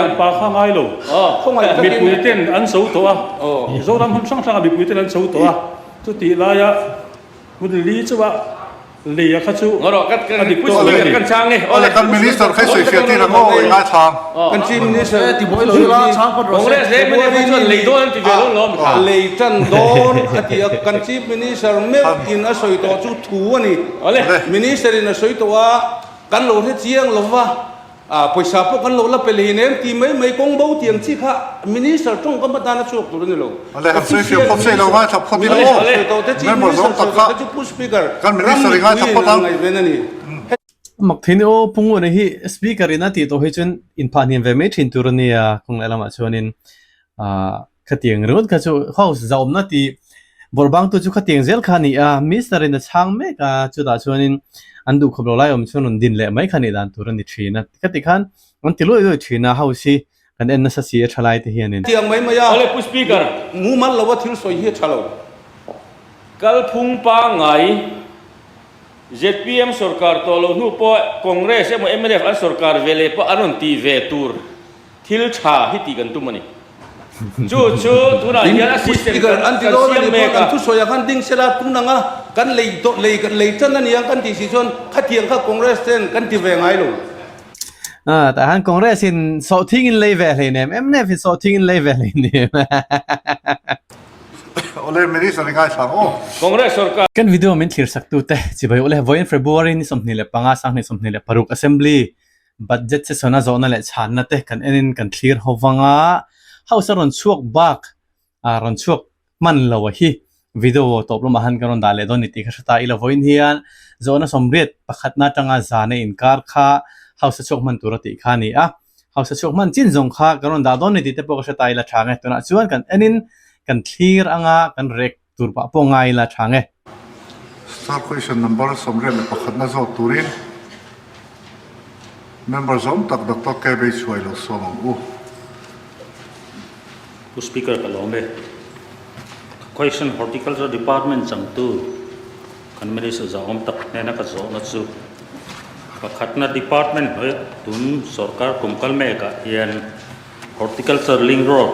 Khatiang pa kha ngai lo. Mipui ten an so tawh a. Zoram hmun hrang hrangah mipui ten an so tawh a. Chutih laia hun li chauha leia kha chu a dik tawh lo a ni. Awle kan Minister kha i sawi fiah tir ang aw i ngaithlang. Kan Chief Minister lei tan dawn a ti a, kan Chief Minister meuh in a sawi tawh chu thu a ni. Minister in a sawi tawh a, kan lo hre chiang lo va, pawisa pawh kan lo la pe lei nem ti mai mai kawng bo tiang chi kha Minister tawngkam atan a chhuak tur a ni lo. Official Minister sawi tawh te Chief Minister sawi tawh te chu Pu Speaker ram mipuiin an ngaihven a ni. Mak thei ni aw, Pu Nguna hi Speaker in a tih tawh hi chuan inphah hniam ve mai thin tur a nia, kawng leh lamah chuanin ah khatiang ringawt kha chu house zahawmna tih bawrhbangtu chu khatiang zel kha a ni a, Minister in a chhang mek a, chutah chuanin an duhkhawp lo lai awm chuan rawn din leh mai kha nih dan tur a ni thin a, khati khan an ti luai luai thin a, house hi kan en nasa si a tha lai te hianin. Tiang mai mai a, Awle Pu Speaker. Mumal lova thil sawi hi a tha lo. Kalphung pangngai Zpm sorkar tawh loh hnu pawh Congress emaw mnf an sorkar ve leh pawh an rawn tih ve tur thil tha hi tih kan tum a ni. Chu chu tunah hian a system kan siam mek a. An thusawi ang khan ding sela tun anga kan lei lei lei tan a ni ang kan tih si chuan khatiang kha Congress ten kan ti ve ngai lo. Tah hian Congress in sawhthing in lei ve hleinem, mnf in sawhthing in lei ve hleinem. Awle Minister i ngaithlang aw. Congress sorkar. Kan video min thlir sak tute chibai ule vawiin February ni 25 26 Assembly Budget session a zawhna leh chhanna te kan enin kan thlir ho vang a, House a rawn chhuak bak a rawn chhuak hman lo a hi video tawp lamah han kan rawn dah leh dawn ni tih ka hre ta ila vawiin hian zawhna sawmriat pakhatna atanga zana inkar kha House a chhuak hman tur a tih kha a ni a. Hausa chhuak hman chin zawng kha kan rawn dah dawn ni tih te pawh ka hre ta ila tha nge. Tunah chuan kan enin kan thlir anga kan rek tur pah pawh ngai ila tha nge. Star question number 21 na zawt turin member zawm tak Doctor K Beichhuai lo sawm ang u. Pu Speaker ka lawm e. Question Horticulture Department changtu Kan Minister zahawm tak hnena ka zawhna chu pakhatna department hnuaiah tun sorkar kum kal mekah hian Horticulture Link Road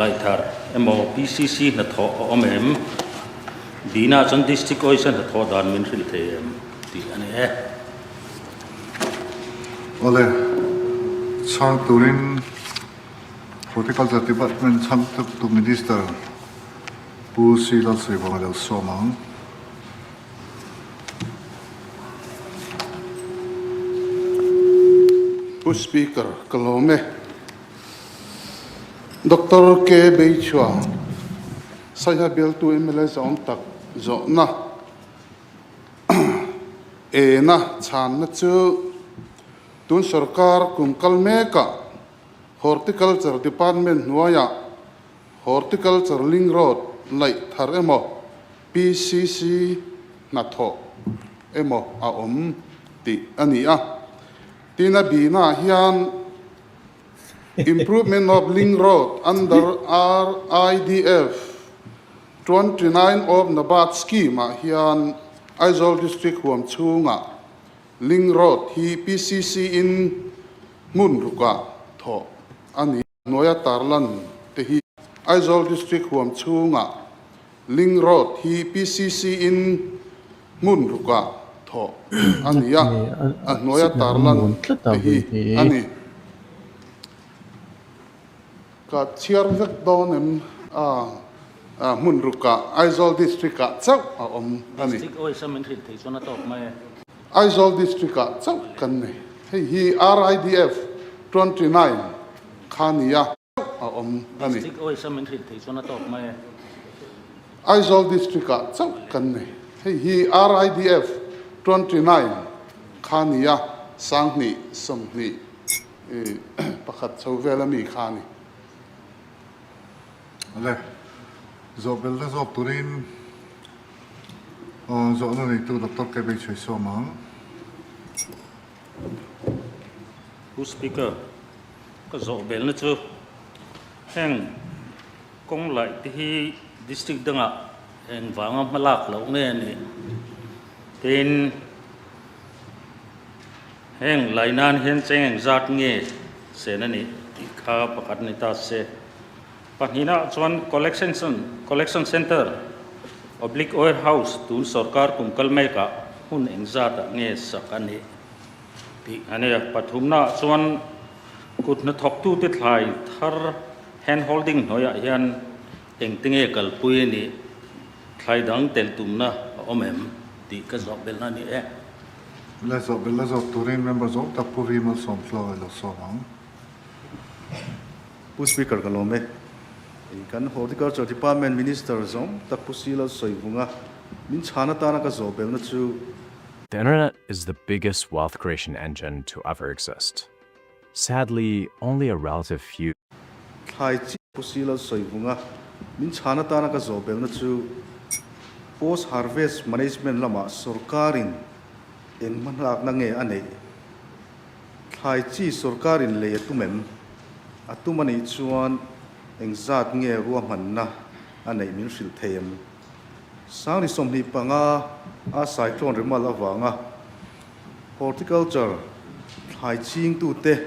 laihthar emaw PCC hnathawh a awm em? Dina chuan District Office-a hnathawh dan min hrilh thei em? tih a ni e. Awle, chhang turin Horticulture Department chhangtu Minister Pu Si Lalsawivawnga lo sawm ang. Pu Speaker, ka lawm e. Doctor K. Beichhua, Saiha bialtu mla zawm tak zawhna ena chhanna chu tun sorkar kum kal mekah Horticulture Department hnuaiah Horticulture Link Road laih thar emaw PCC hnathawh emaw a awm tih a ni a. Tin a bihnaah hian Improvement of Link Road under RIDF 29 of NABARD Scheme-ah hian Aizawl District huam chhungah Link Road hi PCC in hmun rukah thawh a ni. Hnuaia tarlan te hi Aizawl District huam chhungah Link Road hi PCC in hmun rukah thawh a ni a, a hnuaia tarlan te hi a ni. Ka chhiar vek dawn em a, hmun rukah Aizawl District ah chauh a awm a ni. District awisa min hrilh thei chuan a tawp mai e. Aizawl District ah chauh kan nei. Hei hi RIDF 29 kha ni a a awm a ni. District awisa min hrilh thei chuan a tawp mai e. Aizawl District ah chauh kan nei. Hei hi RIDF 29 kha ni a, 20 21 chho vel ami kha a ni. Ale, zawh bel te zawk turin Zawhna neitu Doctor K Beichhei sawm ang. Pu Speaker, ka zawh belna chu heng kawng laih te hi district dangah engvanga hma lak loh nge a nih? Tin, heng lai nan hian cheng engzat nge sen a nih? Tih kha pakhat ni ta se. Pahnihna chuan Collection Collection Centre oblique Warehouse tun sorkar kum kal mekah hmun engzatah nge sak a nih tih a ni a. Pathumna chuan kut hnathawktute thlai thar hand holding hnuaiah hian engte nge kalpui a nih, thlai dang telh tumna a awm em tih ka zawh belh a ni e. La zawh belh la zawh turin member zawng tak Pu Vimal Sawmtluanga i lo sawm ang. Pu Speaker ka lawm e. Kan Horticulture Department Minister zawng tak Pu Sila Sawivunga min chhan atana ka zawh belhna chu. The internet is the biggest wealth creation engine to ever exist. Sadly, only a relative few. Thlai chi Pu Sila Sawivunga min chhan atana ka zawh belhna chu Post Harvest Management lamah sorkarin eng hmalakna nge a neih? Thlai chi sorkarin lei a tum em? A tum a nih chuan engzat nge ruahmanna a neih min hrilh thei em? Sangni 25 a cyclone Remal avanga horticulture thlai chingtute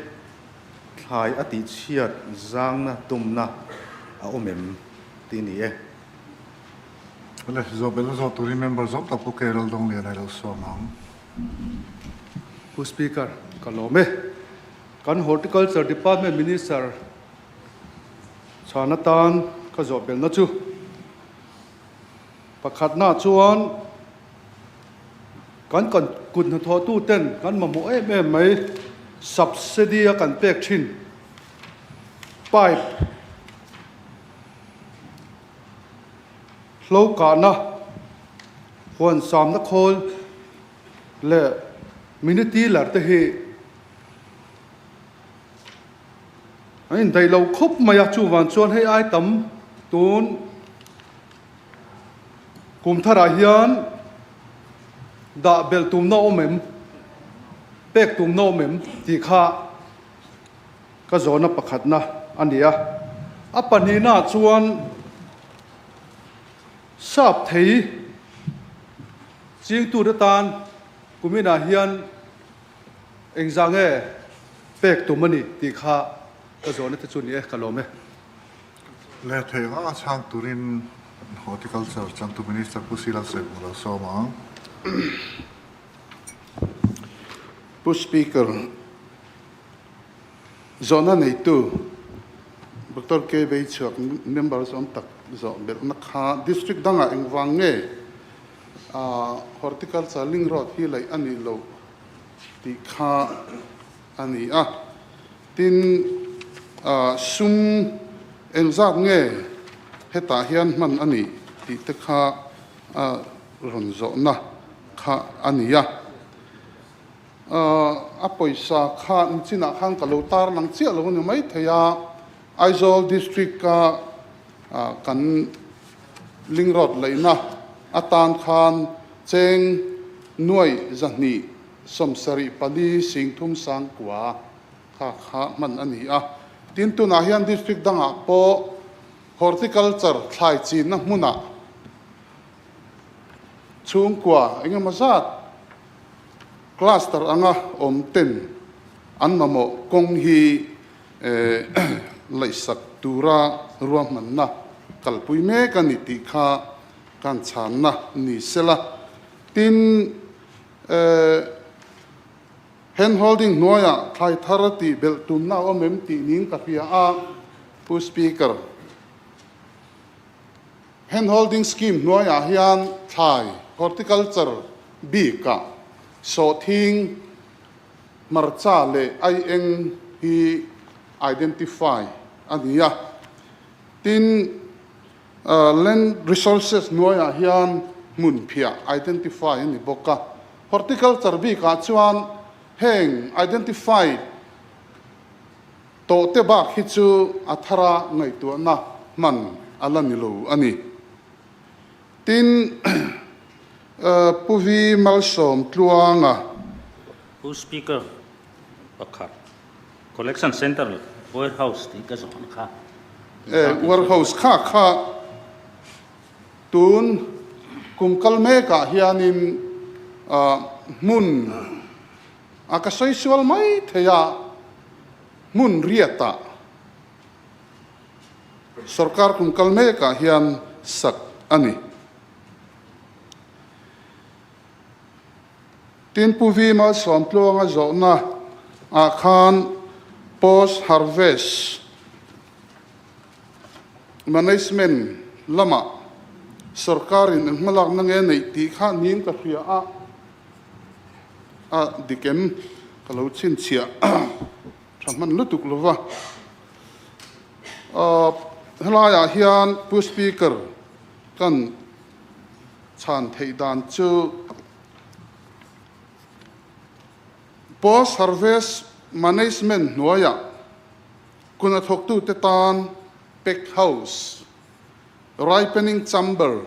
thlai a tihchhiat zangna tumna a awm em tih a ni e. Le, zawh belh a zawh turin member zawng tak Pu Carol Dawngliana i lo sawm ang. Pu Speaker, ka lawm e. Kan Horticulture Department Minister chhan atan ka zawh belhna chu pakhatna chuan kan kan kut hnathawhtu ten kan mamawh em em mai subsidy a kan pek thin pipe Hlo kahna, huan samna khawl leh mini tiller te hi an indaih lo khawp mai a, chuvang chuan hei ai tam tun kum tharah hian dah belh tumna awm em, pek tumna awm em tih kha ka zawhna pakhatna a ni a. A pahnihnaah chuan sap thei chingtute tan kuminah hian engzah nge pek tum a ni tih kha ka zawhna te chu a ni e, ka lawm e. Le thei anga a chhang turin Horticulture changtu Minister Pu Sila Sawibu lo sawm ang. Pu Speaker, Zawhna neitu Doctor K Beichhuak member zawm tak zawh belhna kha district dangah engvang nge horticulture link road hi laih a nih loh tih kha a ni a. Tin, sum engzat nge hetah hian hman a nih tih te kha rawn zawhna kha a ni a. A pawisa kha nichinah khan ka lo tarlang chiah lo a ni maithei a, Aizawl District-a kan Link Road laihna atan khan cheng nuai 274 singthum sangkua kha kha hman a ni a. Tin, tunah hian District dangah pawh Horticulture thlai chinna hmunah chhungkua engemaw zat Cluster anga awm ten an mamawh kawng hi laihsak tura ruahmanna kalpui mek a ni tih kha kan chhanna ni sela. Tin, hand holding hnuaiah thlai thar tih belh tumna a awm em tih niin ka hria a, Pu Speaker. Hand holding scheme hnuaiah hian thlai, horticulture, bikah sawhthing, hmarcha leh aieng hi identify a ni a. Tin, land resources hnuaiah hian hmunphiah identify a ni bawk a. Horticulture bikah chuan heng identified Tawhte bak hi chu a thara ngaihtuahna hman a la ni lo a ni. Tin, Pu Vi Malsawm Tluanga. Pu Speaker, pakhat Collection Centre Warehouse tih ka zawhna kha. E, Warehouse kha kha tun kum kal mekah hianin hmun A ka sawi sual mai thei a, hmun riatah. Sorkar kum kal mekah hian sak a ni. Tin, Pu Vi Malsawmtluanga zawhna ah khan Post Harvest Management lamah sorkarin eng hmalakna nge neih tih kha niin ka hria a, a dik em ka lo chhinchhiah tha hman lutuk lo va. Helaiah hian Pu Speaker kan chhan theih dan chu Post Harvest Management hnuaiah kun a thawktute tan pack house, ripening chamber,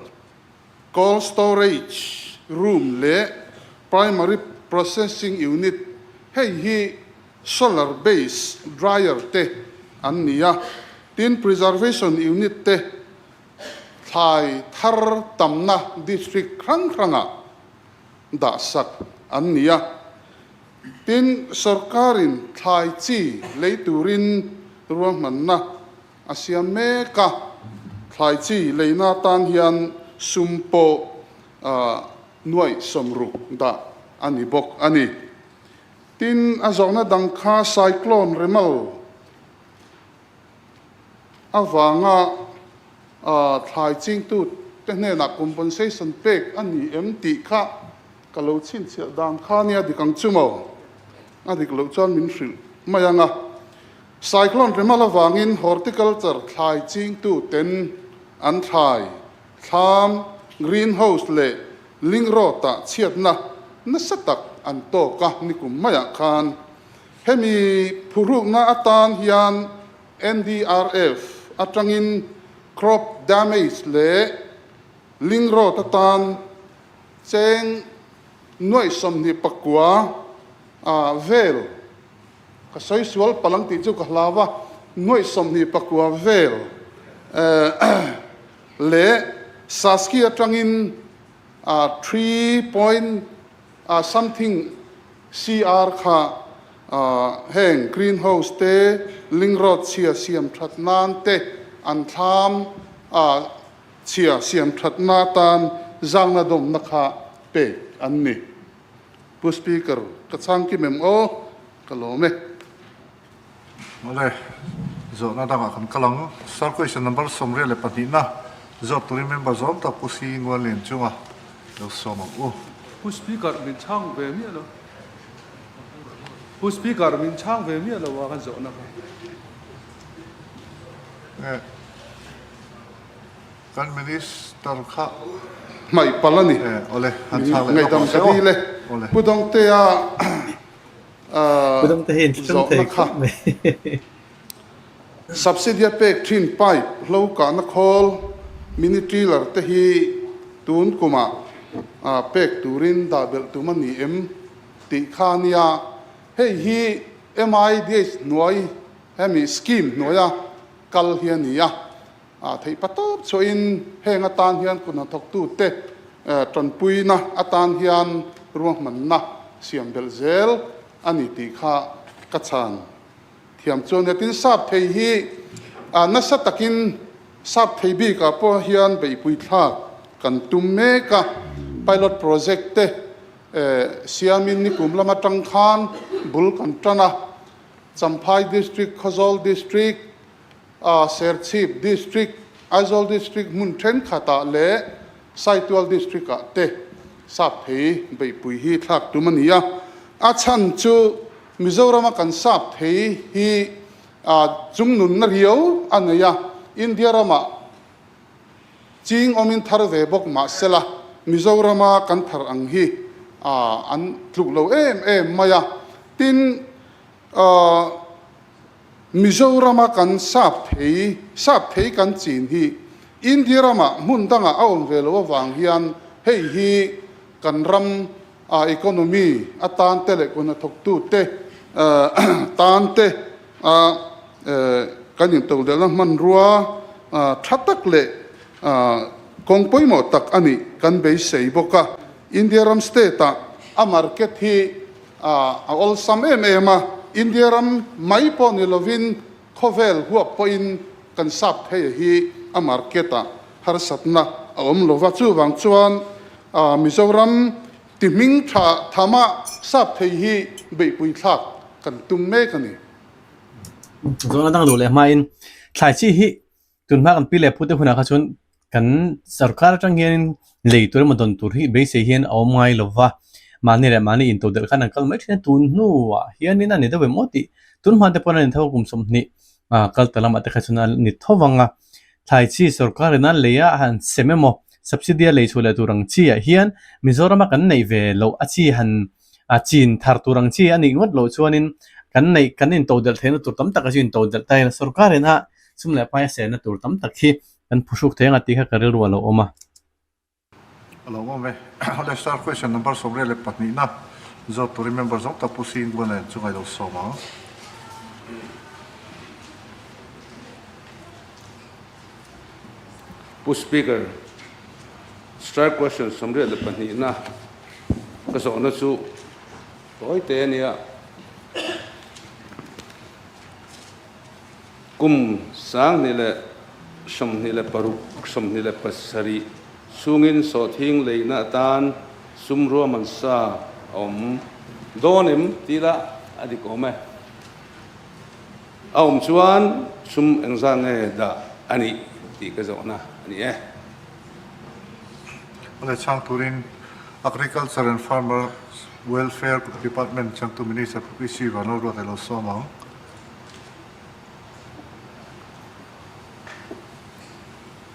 cold storage room leh primary processing unit, hei hi solar base dryer te an ni a, tin preservation unit te thlai thar tamna district hrang hrangah dahsak an ni a. Tin, sorkarin thlai chi lei turin ruahmanna a siam mek a, thlai chi leina atan hian sum pawh nuaih sawmruk dah a ni bawk a ni. Tin, a zawhna dang kha Cyclone Remal avanga thlai chingtute hnenah compensation pek a ni em tih kha ka lo chhinchhiah dan kha nia dik ang chu maw? A dik loh chuan min hrilh mai ang a. Cyclone Remal avangin horticulture thlai chingtuten an thlai, thlam, greenhouse leh link road-ah chhiatna nasa tak an tawk a nikum maiah khan. Hemi phurukna atan hian NDRF atangin crop damage leh link road atan cheng nuaih 29 ah vel, ka sawi sual palh ang tih chu ka hlau a, nuaih 29 vel leh Saski atangin 3. Something CR kha heng green house te, link road chhia siam that nan te, an thlam chhia siam that na atan zangna dawmna kha pek an ni. Pu Speaker, ka chhang kim em aw? Ka lawm e. Awle, zawhna dangah kan kal ang. Sir, question number 22 na zawt turin member zawm tak Pu Si Nguanlian chunga lo sawm ang u. Pu Speaker, min chhang ve miah lo. Pu Speaker, min chhang ve miah lo a kan zawhna kha. Nge, kan Minister kha. Hmaih palh a ni. Awle, han chhang leh lawk Ngaihdam ang se ka aw. dil e. Awle. Pu Dawngtea. Pu Dawngte hi in thlung Zawhna thei kha. khawp mai. Subsidy a pek thin pipe hlo kahna khawl mini trailer te hi tun kumah pek turin dah belh tum a ni em tih kha a nia. Hei hi MIDH hnuai hemi scheme hnuaia kal hi a ni a. Theih pa tawp chhuahin heng atan hian kut hnathawktute tanpuina atan hian ruahmanna siam belh zel a ni tih kha ka chhan thiam chuan hetin sap thei hi nasa takin sap thei bikah pawh hian beihpui thlak kan tum mek a, pilot project te siamin nikum lam atang khan bul kan tan a, Champhai District, Khawzawl District, A Serchhip District, Aizawl District hmun thenkhatah leh Saitual District-ah te sap thei beihpui hi thlak tum a ni a. A chhan chu Mizorama kan sap thei hi chungnunna riau a nei a, India ramah ching awmin thar ve bawk mah sela Mizorama kan thar ang hi an tluk lo em em mai a. Tin, Mizorama kan sap thei, sap thei kan chin hi India ramah hmun dangah a awm ve loh avang hian hei hi kan ram a economy atan te leh kun hnathawktute tan te a kan intodelhna hmanrua tha tak leh kawng pawimawh tak a nih kan beisei bawk a. India ram state ah a market hi A awlsam em em a, India ram mai pawh ni lovin khawvel huap pawhin kan sap thei hi a market ah harsatna a awm lova, chuvang chuan Mizoram ti hming tha thama sap thei hi beihpui thlak kan tum mek a ni. Zawhna dang duh leh hmain thlai chi hi Tunhma kan pi leh pute hunah kha chuan kan sarkar atang hianin lei tur emaw dawn tur hi beisei hian a awm ngai lo va, mahni leh mahni intodelh khan an kal mai thin a, tun hnuah hianin a ni deuh em aw tih tunhma te pawhin a ni tho a, kum 20 kal ta lamah te kha chuan a ni tho vang a, thlai chi sarkar ina lei a han sem emaw subsidy a lei chhuah leh tur ang chi ah hian Mizorama kan neih ve loh a chi han A chin thar tur ang chi a nih ngawt loh chuanin kan neih kan intodelh theihna tur tam tak a chu intodelh ta ila sorkarin a sum leh pai a selna tur tam tak hi kan phuhruk thei ang a tih kha ka rilru a lo awm a. A lo awm e. Awle star question number 22 na zawt turin member zawng tak Pu Singh Guan chu ngailo sawm ang. Pu Speaker, Strike Question 22 na ka zawhna chu tawi te a nia. Kum 2026 27 chhungin sawhthing leina atan sum ruahman sa a awm dawn em tih lah a dik awm e. A awm chuan sum engzah nge dah a nih tih ka zawhna a ni e. A leh chhang turin Agriculture and Farmer Welfare Department changtu Minister Pu PC Vanlalruata i lo sawm ang.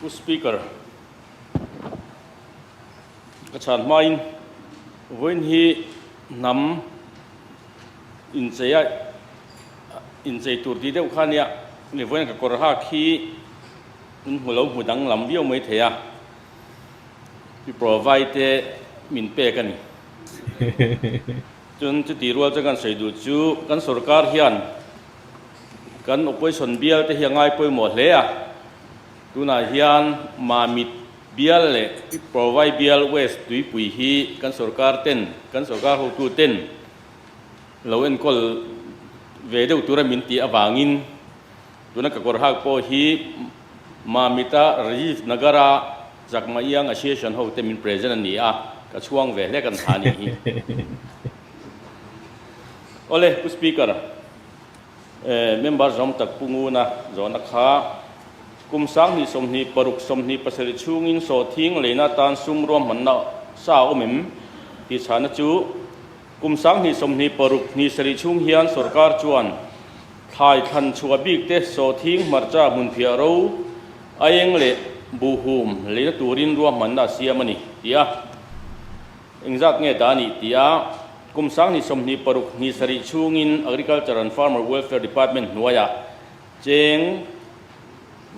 Pu Speaker, ka chhan hmain vawiin hi hnam inchei a inchei tur tih deuh kha nia mi vawiin ka kawr hak hi in hmu lo hmu danglam viau mai thei a pi provide te min pek a ni chun chuti rual chuan kan sawi duh chu kan sorkar hian kan opposition bial te hi a ngai pawimawh hle a tunah hian mamit bial leh pi provide bial west tuipui hi kan sorkar ten kan sorkar hotu ten Lo enkawl ve deuh tura min tih avangin tuna ka kawr hak pawh hi Mamita Rajiv Nagar-a Chakma Young Association ho te min present a ni a, ka chhuang ve hlek an tha anih hi. Awle, Pu Speaker, member zawm tak Pu Nguna zawhna kha kum 2026 27 chhungin sawhthing leina atan sum ruahmanna sa a awm em tih chhahna chu Kum 2026 ni sarih chhung hian sorkar chuan thlai thlan chhuah bik te sawhthing hmarcha hmunphiah ro, aieng leh buhhum leina turin ruahmanna a siam a ni, ti a. Engzat nge dah a nih ti a, kum 2026 ni sarih chhungin Agriculture and Farmer Welfare Department hnuaiah cheng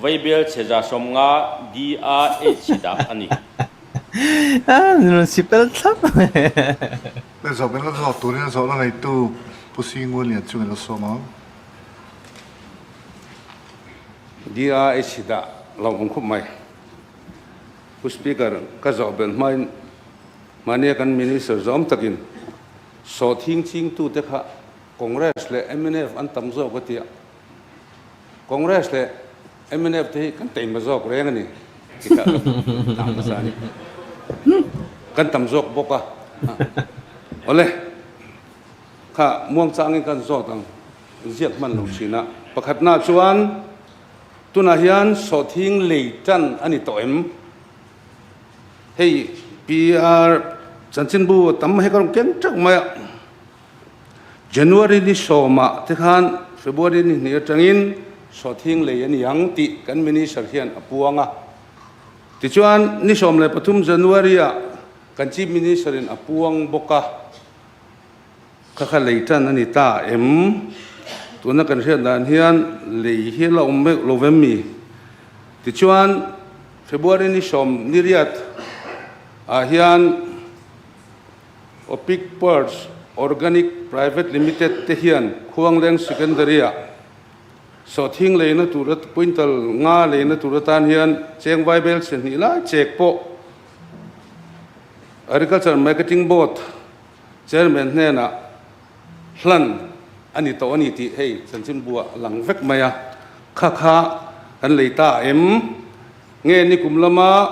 Vaibel chhe 150 DRH dah a ni. Rawn sipel thlap. Le zawh in la zawh turin a zawh la neitu Pu Singun Lian chungin la sawm ang. DRH dah lo awm khawp mai. Pu Speaker, ka zawh belh hmain mahnia kan Minister zawm takin sawhthing chingtute kha Congress leh mnf an tam zawk a ti a. Congress leh mnf te hi kan taima zawk reng a ni tih kha ka hmasa a ni. Kan tam zawk bawk a. Awle, kha muangchangin kan zawt ang ziak hman lo thin a. Pakhatna chuan tunah hian sawhthing lei tan a ni tawh em? Hei PR chanchinbu tam hei ka rawn keng teuh mai a. January ni sawmah te khan February ni hnih atangin sawhthing lei a ni ang tih kan Minister hian a puang a. Tichuan ni 13 January ah kan Chief Minister in a puang bawk a, kha kha lei tan a ni ta em? Tuna kan hriat dan hian lei hi la awm meuh lo vem mi? Tichuan February ni sawm ni riat ah hian Opic Parts Organic Private Limited te hian Khuangleng Secondary-ah sawhthing leina tur quintal nga leina tur atan hian cheng vaibel chhe hnih lai chek pawh Agriculture Marketing Board Chairman hnenah hlan a ni tawh a ni tih hei chanchinbuah a lang vek mai a, kha kha. Kan lei ta em? Nge nikum lama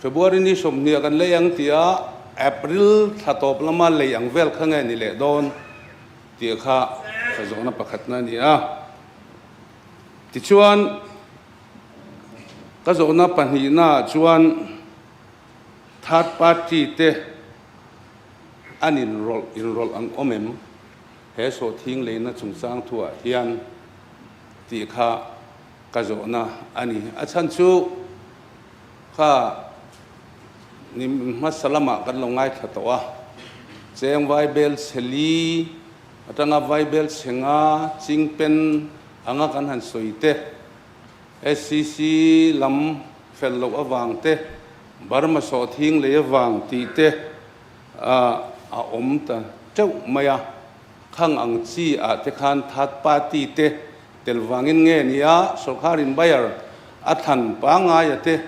February ni 20 ah kan lei ang tia April thla tawp lama lei ang vel kha nge ni leh dawn tih kha ka zawhna pakhatna a ni a. Tichuan, ka zawhna pahnihnaah chuan third party te an inrawlh inrawlh ang awm em? He sawhthing leina chungchang thuah hian tih kha ka zawhna a ni. A chhan chu kha ni hmasa lamah kan lo ngaithla tawh a, cheng vaibel chhe li atanga vaibel chhe nga chingpen anga kan han sawi te, SCC lam fel loh avang te, Burma sawhthing lei avang tih te a awm ta teuh mai a. Khang ang chi ah te khan third party te tel vangin nge nia sorkar in buyer a thlan pangai a te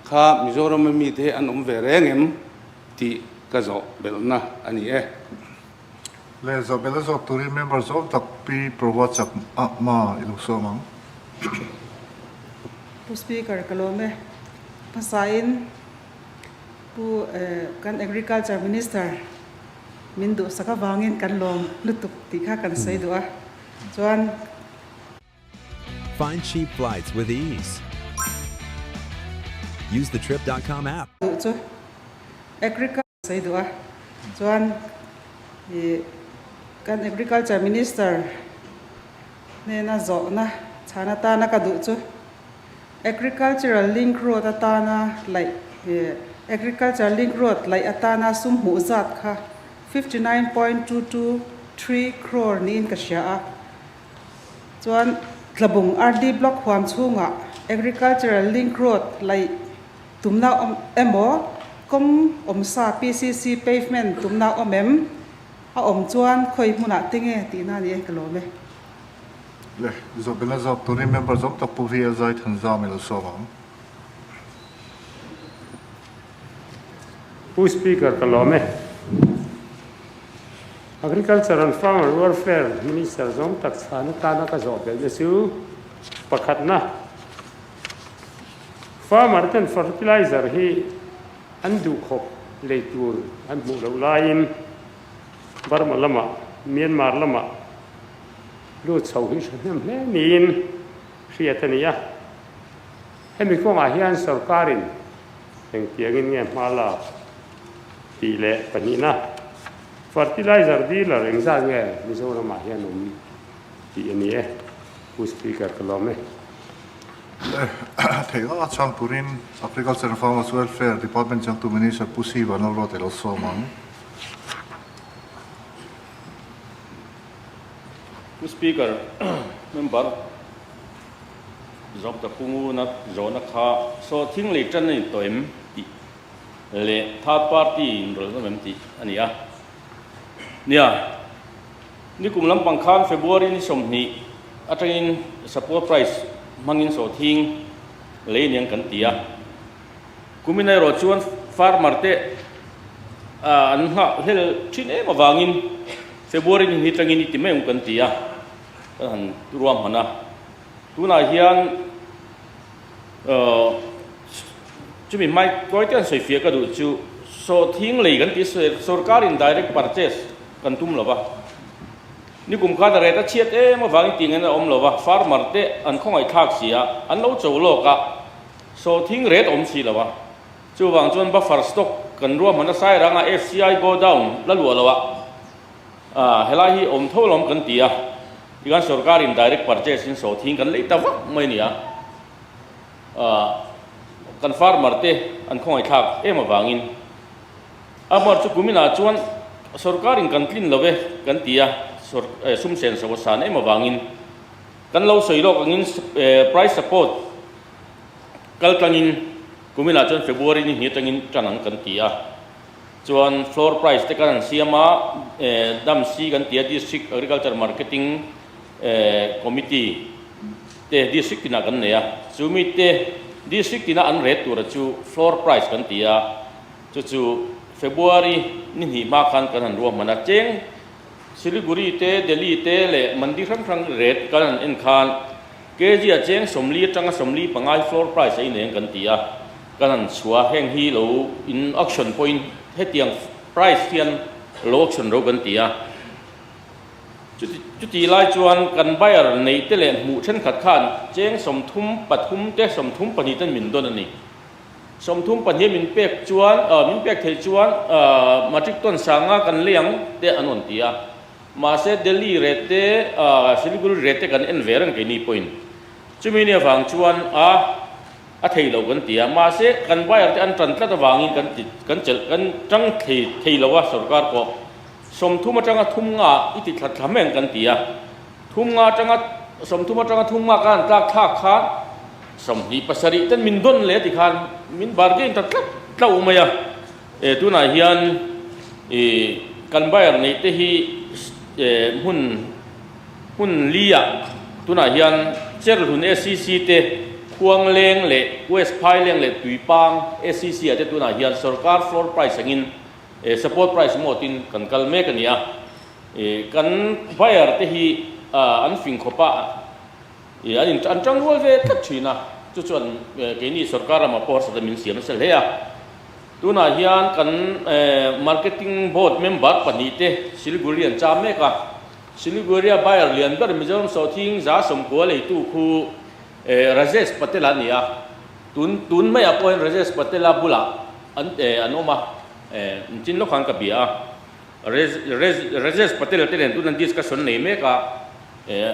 kha Mizoram a mi te hi an awm ve reng em tih ka zawh belhna a ni e. Le zawh belh a zawk turin member zawm tak Pi Prabha chak ah ma i lo sawm ang. Pu Speaker ka lawm e. Hmasain Pu kan Agriculture Minister Min duhsak avangin kan lawm lutuk tih kha kan sawi duh a, chuan. Find cheap flights with ease. Use the Trip dot com app. Duh chu Agriculture sawi duh a, chuan ih kan Agriculture Minister hnena zawhna chhan atana ka duh chu Agricultural Link Road atana laih Agriculture Link Road laih atana sum hmuh zat kha 59.223 crore niin ka hria a. Chuan Tlabung RD Block huam chhungah Agricultural Link Road laih tumna awm emaw kawng awmsa PCC pavement tumna awm em? A awm chuan khawi hmunah te nge tihna a ni e ka lawm e. Le, Zawhbelna zawk turin member zawng tak Pu VL Zaithanzam i lo sawm ang. Pu Speaker ka lawm e. Agriculture and Farmer Welfare Minister zawng tak chhan atana ka zawh belhna chu pakhatna, Farmer ten fertilizer hi an duhkhawp lei tur an hmuh loh laiin Burma lamah, Myanmar lamah, Lut chho hi hrehnem hle niin hriat a ni a. Hemi kawngah hian sorkarin engtiangin nge hma lak tih leh pahnihna fertilizer dealer engzat nge Mizoramah hian awm tih a ni e. Pu Speaker ka lawm e. Theih a chhang turin Agriculture and Farmers Welfare Department changtu Minister Pu Siva Nalrote lo sawm ang. Pu Speaker, member Zawkta Pu Nguna zawhna kha sawhthing lei tan a ni tawh em tih leh third party in rawlh nawm em tih a ni a. Nia, nikum lampang khan February ni 20 atangin support price hmangin sawhthing lei aniang kan ti a. Kumin erawh chuan farmer te an nghah hlel thin em avangin February ni hnih tangin i ti mai ang kan ti a, kan han ruahman a. Tunah hian chumi hmai kawi te han sawi fiah ka duh chu sawhthing lei kan tih sorkarin direct purchase kan tum lo va, nikum khan a ret a chhiat em avangin tih ngaihna a awm lo va, farmer te an khawngaihthlak si a, an lo cho lawk a. Sawhthing ret awm si lo a, chuvang chuan buffer stock kan ruahman a sairanga FCI godown la luah lo a, helai hi awm tho lawm kan ti a, tikhan sorkarin direct purchase in sawhthing kan lei ta vak mai a ni a, kan farmer te an khawngaihthlak em avangin amar chu kuminah chuan sorkarin kan tlin lo e kan ti a, sum senso a san em avangin kan lo sawi lawk angin price support Kal tlangin kuminah chuan February ni hnih atangin tan ang kan ti a, chuan floor price te kan han siam a, DAMC kan ti a, District Agriculture Marketing Committee te district tinah kan nei a, chu mi te district tina an rate tura chu floor price kan ti a, chu chu February ni hnih hma khan kan han ruahman a, cheng Siliguri te, Delhi te leh Mandi hrang hrang rate kan han en khan. Kg ah cheng 40 atanga 45 hi floor price a ineng kan ti a, kan han chhuah a, heng hi lo in auction pawhin hetiang price hian lo auction ro kan ti a. Chuti chuti lai chuan kan buyer neih te leh hmuh thenkhat khan cheng 33 te 32 ten min dawn a ni. 32 min pek chuan min pek theih chuan matric ton sanga kan lei ang te an rawn ti a. Mahse Delhi rate te Siliguri rate te kan en ve reng keini pawhin chumi ni avang chuan a a thei lo kan ti a. Mahse kan buyer te an tan tlat avangin kan ti kan chelh kan tang thei thei lo a sorkar pawh 30 atanga thum nga i ti thla thla mai ang kan ti a. Thum nga atanga 30 atanga thum nga kan han tlak thlak khan 27 ten min dawn leh ti khan min bargain ta tlat tlo mai a. E tunah hian i kan buyer neih te hi e hmun hmun li ah tunah hian Cherhlun SCC te Khuangleng leh West Phaileng leh Tuipang SCC ah te tunah hian sorkar floor price angin e support price mawt in kan kal mek a ni a. E kan buyer te hi an fing khawp a e an in an tang rual ve tlat thin a chu chuan keini sorkar lamah pawh harsatna min siam nasa hle a. Tunah hian kan Marketing Board member pahnihte Siliguri an cham mek a. Siliguri-a buyer lian ber Mizoram Sawhthing 900 leitu khu Rajesh Patel a ni a. Tun tun maiah pawh hian Rajesh Patel-a bulah an an awm a, chin lawk khan ka bia a. Rajesh Patel-a te nen tun an discussion nei mek a,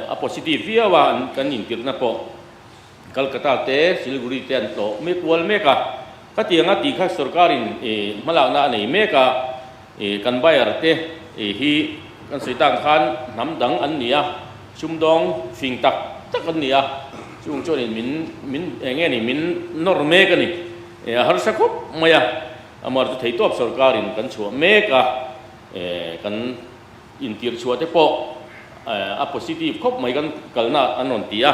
a positive viau a kan intirhna pawh. Calcutta te, Siliguri te an tlawh mek ual mek a. Khatianga tih kha sorkarin hmalakna a nei mek a, kan buyer te hi kan sawi tak khan hnam dang an ni a, sumdawng fing tak tak an ni a, chung chuanin min min eng nge ni min nawr mek a ni. A harsa khawp mai a, amah chu theitawp sorkarin kan chhuah mek a, kan intirh chhuah te pawh a positive khawp mai kan kalna an rawn ti a,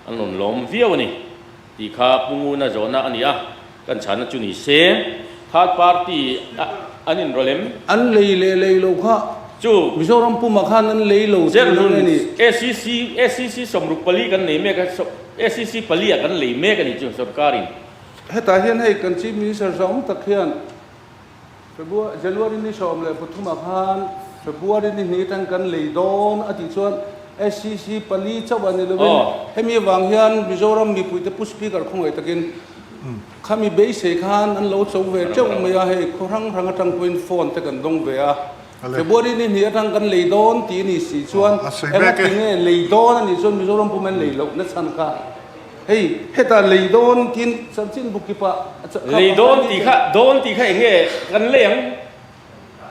an rawn lawm viau a ni. Tih kha Pu Nguna zawhna a ni a, kan chhana chu ni se third party an inrawlh em? An lei leh lei lo kha Chu Mizoram pumah khan an lei lo tih Zerhlun a ni. ACC ACC 64 kan nei mek a, ACC pali ah kan lei mek a ni chu sorkarin. Hetah hian hei kan Chief Minister zawng tak hian February, January ni 13 ah khan February ni hnih atang kan lei dawn a tih chuan SCC pali chauh a ni lovin hemi avang hian Mizoram mipuite Pu Speaker khawngaih takin khami beisei khan an lo cho ve teuh mai a, hei khaw hrang hrang atang pawhin phone te kan dawng ve a, February ni hnih atang kan lei dawn tih a ni si chuan engati nge lei dawn a nih chuan Mizoram pum an lei loh na chhan kha. Hei hetah lei dawn tin chanchin bu kip ah Lei dawn tih kha dawn tih kha eng nge kan lei ang?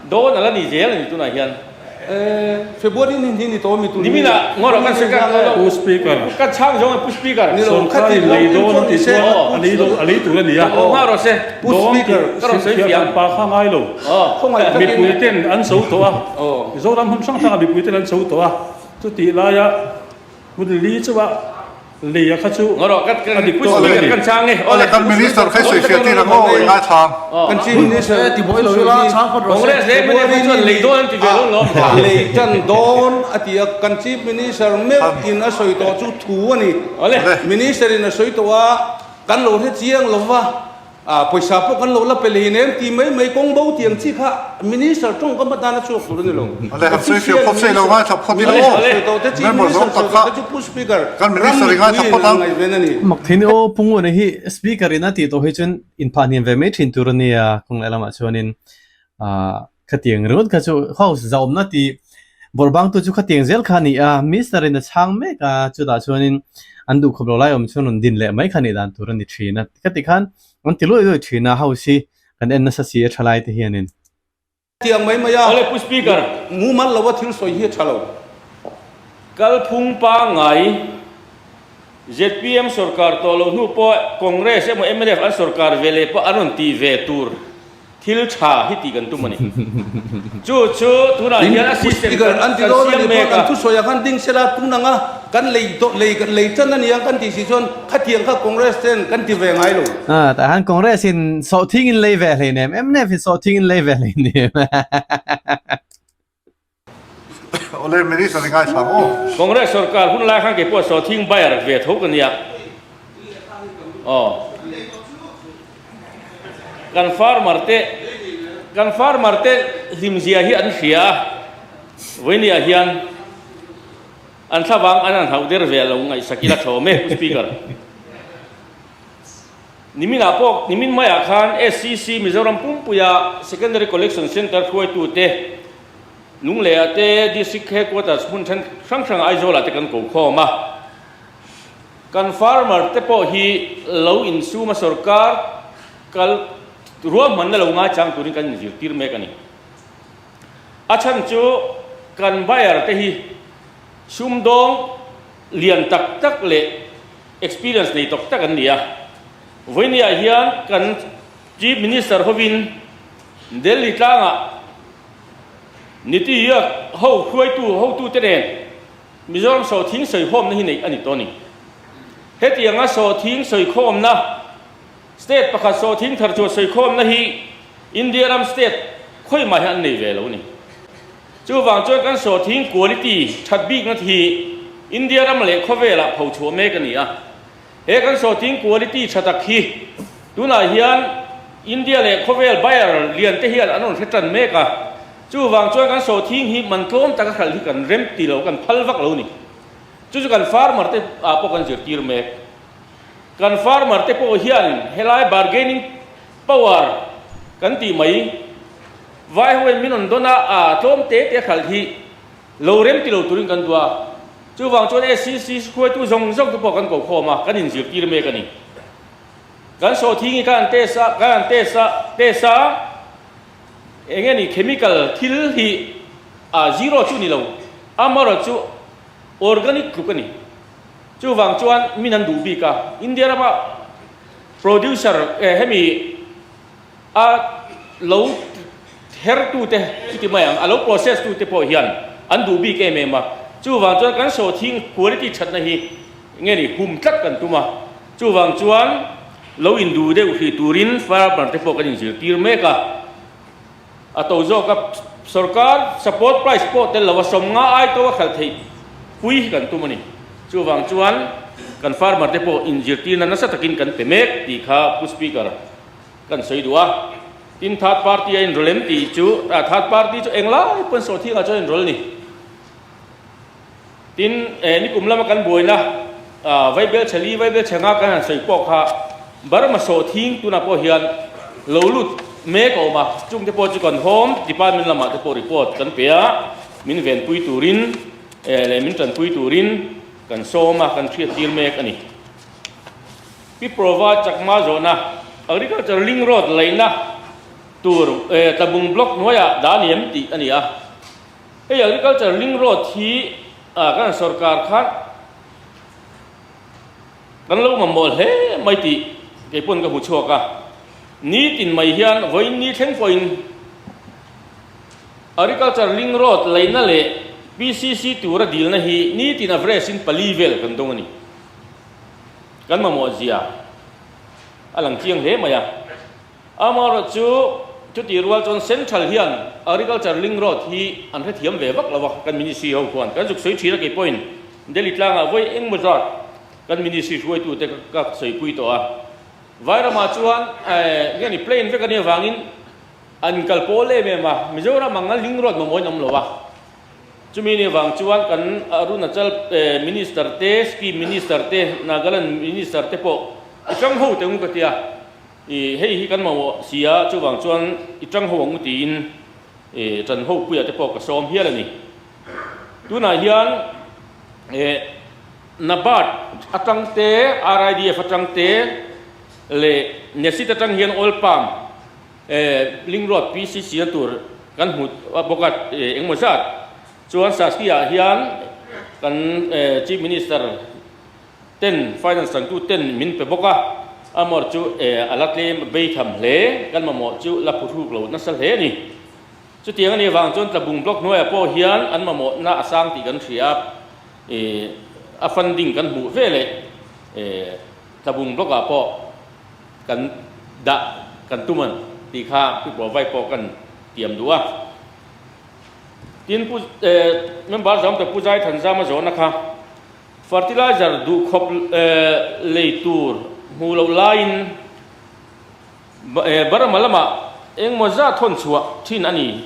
Dawn a la ni zel a ni tunah hian. February ni hnih ni tawh mi tun Nimin ah ngaw rawh kan sawi ka Pu Speaker. Ka chhang zawng a Pu Speaker. Sorkarin lei dawn an tih chuan a lei dawn a lei tur a ni a. Ngaw rawh se. Pu Speaker. Ka rawn sawi fiah. Pa kha ngai lo. Mipui ten an so tawh a. Mizoram hmun hrang hrangah mipui ten an so tawh a. Chutih laia Hun li chauh a lei a kha chu a dik tawh lo a ni. Awle kan Minister kha i sawi fiah tir ang aw i ngaithlang. Kan Chief Minister lei tan dawn a ti a, kan Chief Minister meuh in a sawi tawh chu thu a ni. Minister in a sawi tawh a, kan lo hre chiang lo va. A pawisa pawh kan lo la pe lei nem ti mai mai kawng bo tiang chi kha Minister tawng ka hmatan a chhuak tur a ni lo. Ale han sawi fiah phawt se lo ngaithla phawt ila aw. Member zawng tak kha kan Minister i ngaithla phawt ang. Mak thei ni aw Pu Nguna hi Speaker in a tih tawh hi chuan inphah hniam ve mai thin tur a nia kawng leh lamah chuanin ah Khatiang ringawt kha chu house zauhna tih bawrhbangtu chu khatiang zel kha a ni a, minister in a chhang mek a, chutah chuanin an duh khawp lo lai awm chuan rawn din leh mai kha nih dan tur a ni thin a, khati khan an ti luai luai thin a, house hi kan en nasa si a tha lai te hianin. Tiang mai mai a, Awle Pu Speaker. Mumal lo a thil sawi hi a tha lo. Kalphung pangngai zpm sorkar tawh lo hnu pawh Congress emaw mnf an sorkar ve leh pawh an rawn ti ve tur. Thil tha hi tih kan tum a ni. Chu chu tunah hian a system kan kan siam mek a. An thusawi ah khan ding sela tun anga kan lei lei lei tan a nia kan tih si chuan khatiang kha Congress ten kan ti ve ngai lo. Ah tah hian Congress in sawhthing in lei ve hleinem, mnf in sawhthing in lei ve hleinem. Awle Minister i ngaithla ang aw. Congress sorkar hun lai khan keipawh sawhthing buyer ve tho ka nia. Aw. Kan farmer te kan farmer te hlimzia hi an hria a, vawinia hian an thlavang an han hauh der ve lo ngaihsak ila tha awm e Pu Speaker. Niminah pawh nimin maiah khan SCC Mizoram pumpuia Secondary Collection Centre hruaitute Lungleiah te District Headquarters hmun then hrang hrang Aizawlah te kan ko khawm a. Kan farmer te pawh hi lo insum a sorkar kal ruahmanna lo ngaichang turin kan inzirtir mek a ni. A chhan chu kan buyer te hi sumdawng lian tak tak leh experience nei tawk tak an ni a. Vawinia hian kan Chief Minister hovin Delhi tlangah Niti Aayog ho hruaitu hotute nen Mizoram sawhthing sawikhawmna hi neih a ni tawh a ni. Hetianga sawhthing sawikhawmna, state pakhat sawhthing thar chhuah sawikhawmna hi India ram state khawimah hian an nei ve lo a ni. Chuvang chuan kan sawhthing quality that bikna hi India ram leh khawvelah phochhuah mek a ni a. He kan sawhthing quality tha tak hi tunah hian India leh khawvel buyer lian te hian an rawn hre tan mek a. Chuvang chuan kan sawhthing hi man tlawm taka hralh hi kan rem ti lo, kan phal vak lo ni. Chu chu kan farmer te ah pawh kan zirtir mek. Kan farmer te pawh hian helai bargaining power kan tih mai vai ho in min rawn dawn a, ah tlawm te te hralh hi lo rem ti lo turin kan duh a. Chuvang chuan SCC hruaitu zawng zawng te pawh kan ko khawm a, kan inzirtir mek a ni. Kan sawhthing hi kan han test a, kan han test a, test a, eng nge ni chemical thil hi ah zero chu ni lo, amaherawhchu chu organic tluk a ni. Chuvang chuan min an duh bik a, India rama producer eh hemi A lo hertute chuti mai ang, a lo process tute pawh hian an duh bik em em a. Chuvang chuan kan sawhthing quality thatna hi nge ni hum tlat kan tum a. Chuvang chuan lo induh deuh hrih turin farmer te pawh kan inzirtir mek a. A to zawk a, sorkar support price pawh tel lo a, 50 ai to a khalh theih pui hi kan tum a ni. Chuvang chuan kan farmer te pawh inzirtirna nasa takin kan pe mek tih kha Pu Speaker. Kan sawi duh a, tin third party a inrawl em tih chu, ah third party chu englai pawn sawhthingah chuan a inrawl ni. Tin eh nikum lama kan buaina ah Vaibel chheli Vaibel chhenga kan han sawi pawh kha Burma sawhthing tunah pawh hian lo lut mek a awm a, chungte pawh chu kan Home Department lamah te pawh report kan pe a, min venpui turin eh leh min tanpui turin kan sawm a, kan hriattir mek a ni. Pi Prova Chakma zawhna Agriculture Link Road laihna tur Tlabung Block hnuaiah dah a ni em tih a ni a. Hei Agriculture Link Road hi kan sorkar khan kan lo mamawh hle mai tih kei pawn ka hmu chhuak a. Nitin mai hian vawiin ni thleng pawhin Agriculture Link Road laihna leh PCC tura dilna hi nitin average in pali vel kan dawng a ni. Kan mamawh zia a lang chiang hle mai a. Amaherawh chu chutih rual chuan Central hian Agriculture Link Road hi an hrethiam ve vak lo a, kan Ministry ho khuan kan zuk sawi thin a kei pawhin Delhi tlangah vawi engmaw zat kan Ministry hruaitute ka sawipui tawh a. Vairamah chuan nge ni plain vek a nih avangin an kal pawl em em a, Mizoram anga Link Road mamawhin awm lo a. Chumi ni vang chuan kan Arunachal Minister te, Scheme Minister te, Nagaland Minister te pawh i tang ho teh ang u ka ti a, i hei hi kan mamawh si a, chuvang chuan i tang ho ang u tiin i tan ho puiah te pawh ka sawm hial a ni. Tunah hian NABARD atang te, RIDF atang te leh NESIT atang hian oil palm Link Road PCC na tur kan hmu bawk a, engemaw zat chuan Saskia ah hian kan Chief Minister ten Finance changtu ten min pe bawk a, amawr chu a la tlem bei tham hle, kan mamawh chu la phuhruk lo nasa hle a ni. Chutiang a nih avang chuan Tlabung Block hnuaiah pawh hian an mamawhna a sang tih kan hria a, a funding kan hmuh veleh Tlabung Block ah pawh kan dah kan tum an tih kha Pi Pawh Vai pawh kan tiam duh a. Tin, Pu Member Zamte Pu Zaithanzama zawhna kha fertilizer duhkhawp lei tur hmuh loh laiin Burma lamah engmaw zat thawn chhuah thin a ni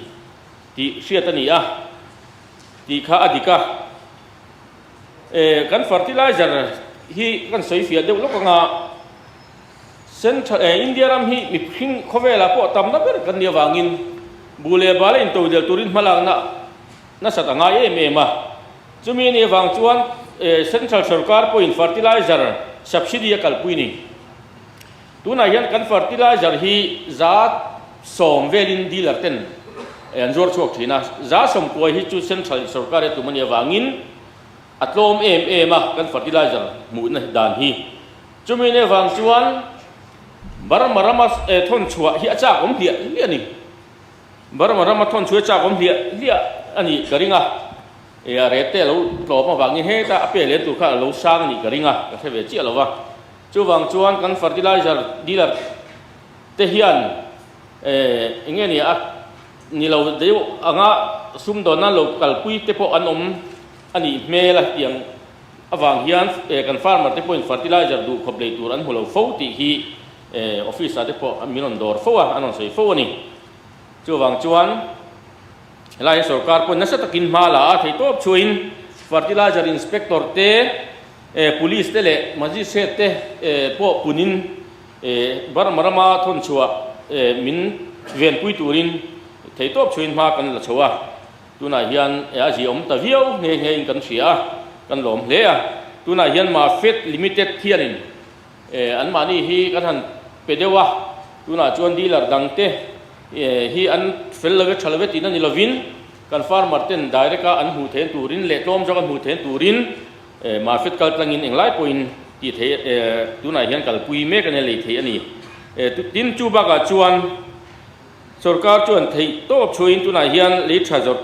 tih hriat a ni a tih kha a dik a. Kan fertilizer hi kan sawi fiah deuh lawk anga Central India ram hi mihring khawvelah pawh tamna ber kan nih avangin bu leh bal a intodel turin hmalakna nasat a ngai em em a. Chumi a nih avang chuan Central sorkar pawhin fertilizer subsidy a kalpui ni. Tunah hian kan fertilizer hi 110 velin dealer ten an zuar chhuak thin a, 90% hi chu Central sorkar hi tum a nih avangin a tlawm em em a kan fertilizer hmuhna dan hi. Chumi nih avang chuan Burma rama thawn chhuah hi a chak awm hliah hliah a ni. Burma rama thawn chhuah hi a chak awm hliah hliah a nih ka ring a. E a rate te a lo tlawm avangin heta a pe lem tur kha a lo sang a nih ka ring a, ka hre ve chiah lo va. Chuvang chuan kan fertilizer dealer te hian eng nge ni a ni lo deuh anga sumdawnna lo kalpui te pawh an awm a nih hmel a tiang avang hian kan farmer te pawhin fertilizer duh khawp lei tur an hmu lo fo tih hi office ah te pawh min rawn dawr fo a, an rawn sawi fo a ni. Chuvang chuan helai sorkar pawhin nasa takin hma la a, theihtawp chhuahin fertilizer inspector te, police te leh magistrate te pawh punin Burma rama thawn chhuah min venpui turin theihtawp chhuahin hma kan la chho a. Tunah hian a ziaawm ta viau nghe nghe in kan hria a, kan lawm hle a. Tunah hian Mafet Limited hianin anmahni hi kan han pe deuh a, tunah chuan dealer dangte hi an fel lo e, tha lo e tihna ni lovin kan farmer ten direct a an hmuh theihna turin leh tlawm zawk an hmuh theihna turin Mafet kal tlangin englai pawhin tih theih tunah hian kalpui mek a nia lei theih a ni. Tin, chu bakah chuan Sorkar chuan theih tawp chhuahin tunah hian lei tha zawrh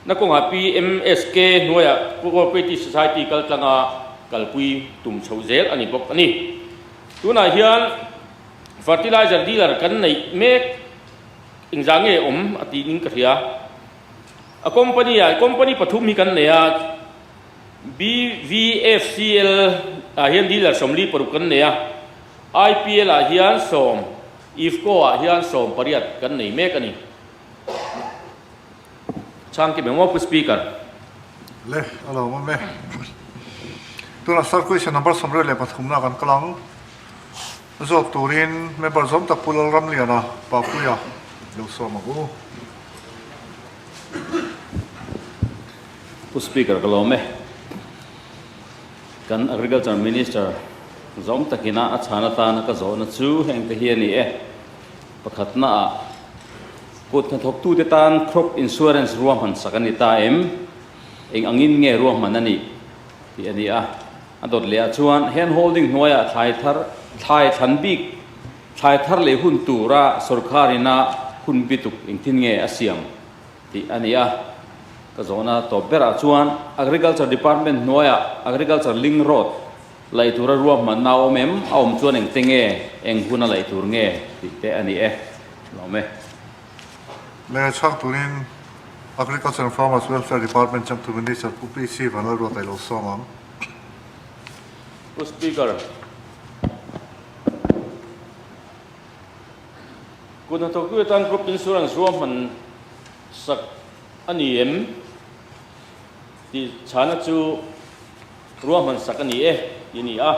na kawngah PMSK hnuaiah Cooperative Society kal tlanga kalpui tum chho zel a ni bawk a ni. Tunah hian fertilizer dealer kan neih mek engzah nge awm a tiin ka hria. A company ah company pathum hi kan nei a, BVFCL ah hian dealer 46 kan nei a, IPL ah hian sawm IFFCO ah hian 18 kan nei mek a ni. Chhang kim emaw Pu Speaker. Le, a lo awm e. Tunah Sir question number 23 na kan kal ang. Zawt turin member zawm tak Pu Lalramliana Papuia lo sawm ang u. Pu Speaker ka lawm e. Kan Agriculture Minister zawm takina a chhan atana ka zawhna chu heng te hi a ni e. Pakhatna ah kut hnathawktute tan crop insurance ruahman sak a ni ta em? Eng angin nge ruahman a nih? tih a ni a. A dawt leh ah chuan hand holding hnuaiah thlai thar thlai thlan bik thlai thar leh hun tura sorkar ina hun bituk engtin nge a siam? tih a ni a. Ka zawhna tawp berah chuan Agriculture Department hnuaiah Agriculture Link Road laih tura ruahmanna a awm em? A awm chuan engte nge, eng huna laih tur nge tih te a ni e. Lawm e. Leh chhak turin Agriculture and Farmers Welfare Department changtu Minister Pu PC Vanlalruata i lo sawm ang. Pu Speaker, Kut hnathawktu atan Crop Insurance ruahman sak a ni em tih chhana chu ruahman sak a ni e tih a ni a.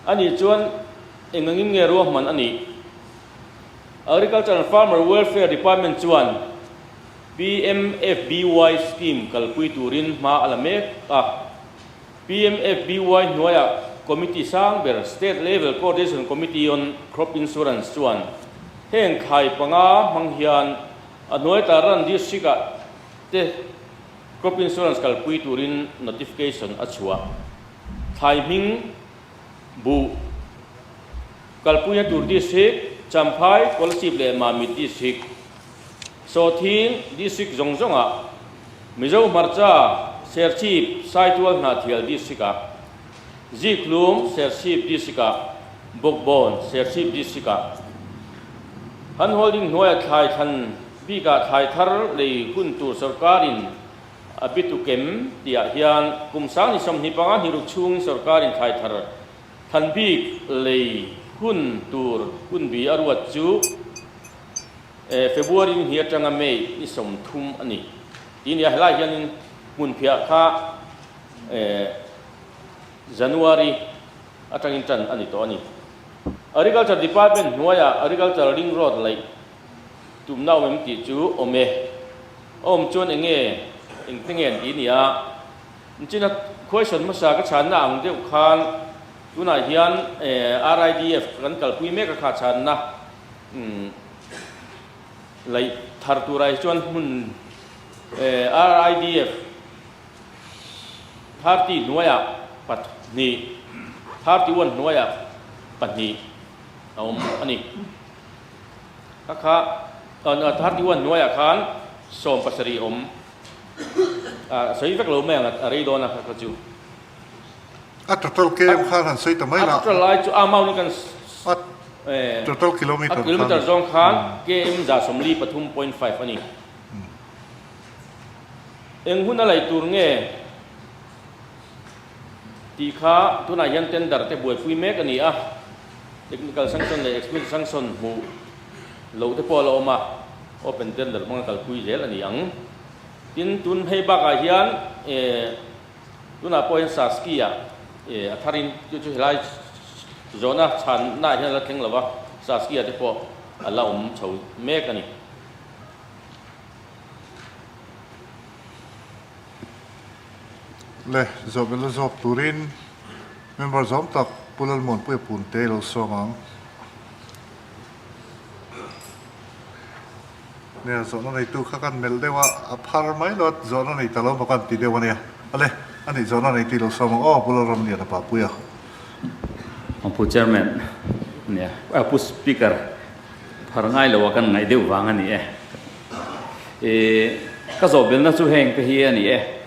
A nih chuan eng angin nge ruahman a nih? Agriculture and Farmer Welfare Department chuan PMFBY scheme kalpui turin hma a la mek a. PMFBY hnuaiah Committee sang ber State Level Coordination Committee on Crop Insurance chuan heng thlai panga hmang hian a hnuai Tarlan District-ah te Crop Insurance kalpui turin notification a chhuah. Thlai hming buh kalpuina tur District, Champhai, Kolasib leh Mamit District, Sawthing District zawng zawngah Mizo Hmarcha, Serchhip, Saitual Hnahthial District-ah, Zikhlum, Serchhip District-ah, Bawkbawn, Serchhip District-ah, Han Holding hnuaia thlai thlan. Bikah thlai thar lei hun tur sorkarin a bitu kem tihah hian kum sang ni 25 hniruk chhungin sorkarin thlai thar than bik lei hun tur hunbi a ruat chu February ni hnih atanga May ni 30 a ni tih a ni a. Helaiah hianin hmunphiah kha January atangin tan a ni tawh a ni. Agriculture Department hnuaiah Agriculture Ring Road laih tumna awm em tih chu awm e. A awm chuan eng nge, engte nge an tih nia. China question hmasa ka chhanna ang deuh khan tunah hian RIDF kan kalpui mek a kha chhanna laih thar turah hi chuan hmun RIDF 30 hnuaiah pahnih, 31 hnuaiah pahnih a awm a ni. Kha kha 31 hnuaiah khan 17 awm a sawi vek lo mai ang a rei dawn a kha kha chu. A total km khan han sawi ta mai la. A total lai chu a amount in kan A total kilometer khan. A kilometer zawng khan km 143.5 a ni. Eng hun a laih tur nge tih kha tunah hian tender te buaipui mek a ni a, technical sanction leh explicit sanction hmuh loh te pawh a la awm a, open tender hmanga kalpui zel a ni ang. Tin, tun hei bakah hian tunah pawh hian Saski ah a tharin chu chu helai zawhna chhanna ah hian a la thleng lo va, Saski ah te pawh a la awm chho mek a ni. Le, zawhbelh a zawk turin member zawm tak Pu Lalmuanpuia Punte lo sawm ang. Nia, zawhna neitu kha kan melh deuh a, a phar mai lo a, zawhna nei ta lo maw kan ti deuh a nia. Ale, a nih zawhna neitu i lo sawm ang aw Pu Lalramliana Papuia. Pu Chairman, nia, Pu Speaker. Phar ngai lo a kan ngaih deuh vang a ni e. Ih, ka zawhbelna chu heng te hi a ni e.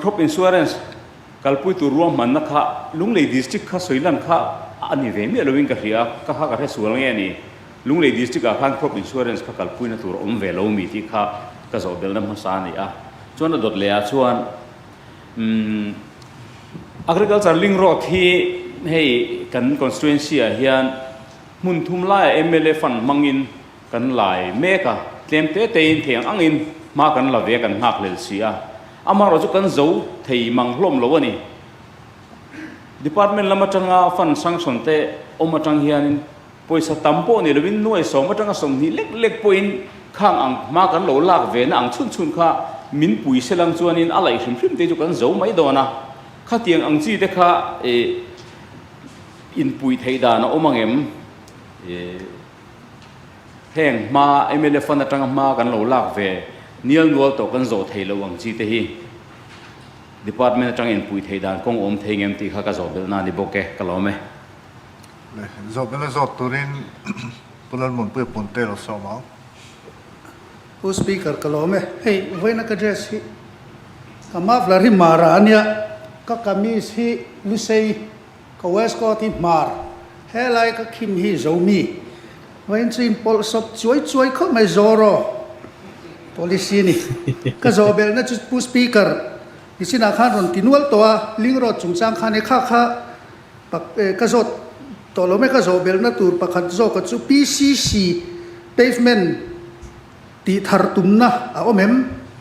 Crop insurance kalpui tur ruahmanna kha Lunglei district kha sawi lan kha a ni ve miah loin ka hria a, ka kha ka hre sual nge a ni. Lunglei district ah khan crop insurance kha kalpuina tur a awm ve lo mi tih kha ka zawhbelna hmasa a ni a. Chuan a dawt leh ah chuan umm agriculture link road hi hei kan constituency ah hian Hmun thum laiah mla fund hmangin kan lai mek a, tlem te tein thei ang angin hma kan la ve a, kan nghakhlel si a. Amaherawh chu kan zo thei mang hlawm lo a ni. Department lam atanga fund sanction te awm atang hianin pawisa tam pawh ni lovin nuai sawm atanga 20 lek lek pawhin khang ang hma kan lo lak ve na ang chhun chhun kha min pui se lang chuanin a laih hrim hrim te chu kan zo mai dawn a. Khatiang ang chi te kha ih. Inpuih theih dan a awm ang em? Heng hma mla fund atanga hma kan lo lak ve nial nual tawh kan zawh thei lo ang chi te hi department atanga inpuih theih dan kawng awm thei ngem tih kha ka zawh belh na a ni bawk e, ka lawm e. Le, zawh belh a zawt turin Pu Lalmuanpuia Punte lo sawm ang. Pu Speaker ka lawm e, hei vawiina ka dress hi ka muffler hi Mara a nia, ka kamis hi Lusei Ka waistcoat hi hmar, helai ka khim hi Zomi. Vawiin chu in pawlh sawp chuai chuai khawp mai Zoro policy ni. Ka zawh belhna chu Pu Speaker nichinah khan rawn ti nual tawh a, Link Road chungchang khan e kha kha ka zawt tawh lo mai ka zawh belhna tur pakhat zawka chu PCC pavement tih thar tumna a awm em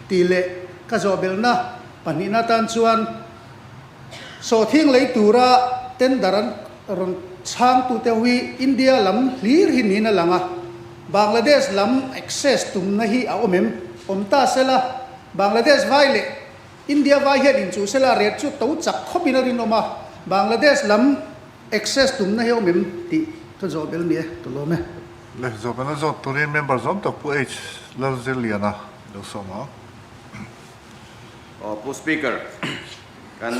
tih leh ka zawh belhna pahnihna atan chuan Sawhthing lei tura tender an rawn chhangtute ho hi India lam hlir hi niin a lang a, Bangladesh lam access tumna hi a awm em? Awm ta sela, Bangladesh vai leh India vai hian inchuh sela rate chu to chak khawpin a rinawm a, Bangladesh lam access tumna hi a awm em tih ka zawh bel ni e, ka lawm e. Le, zawh bel a zawt turin member zawm tak Pu H. Lalzirliana lo sawm ang. Aw Pu Speaker, kan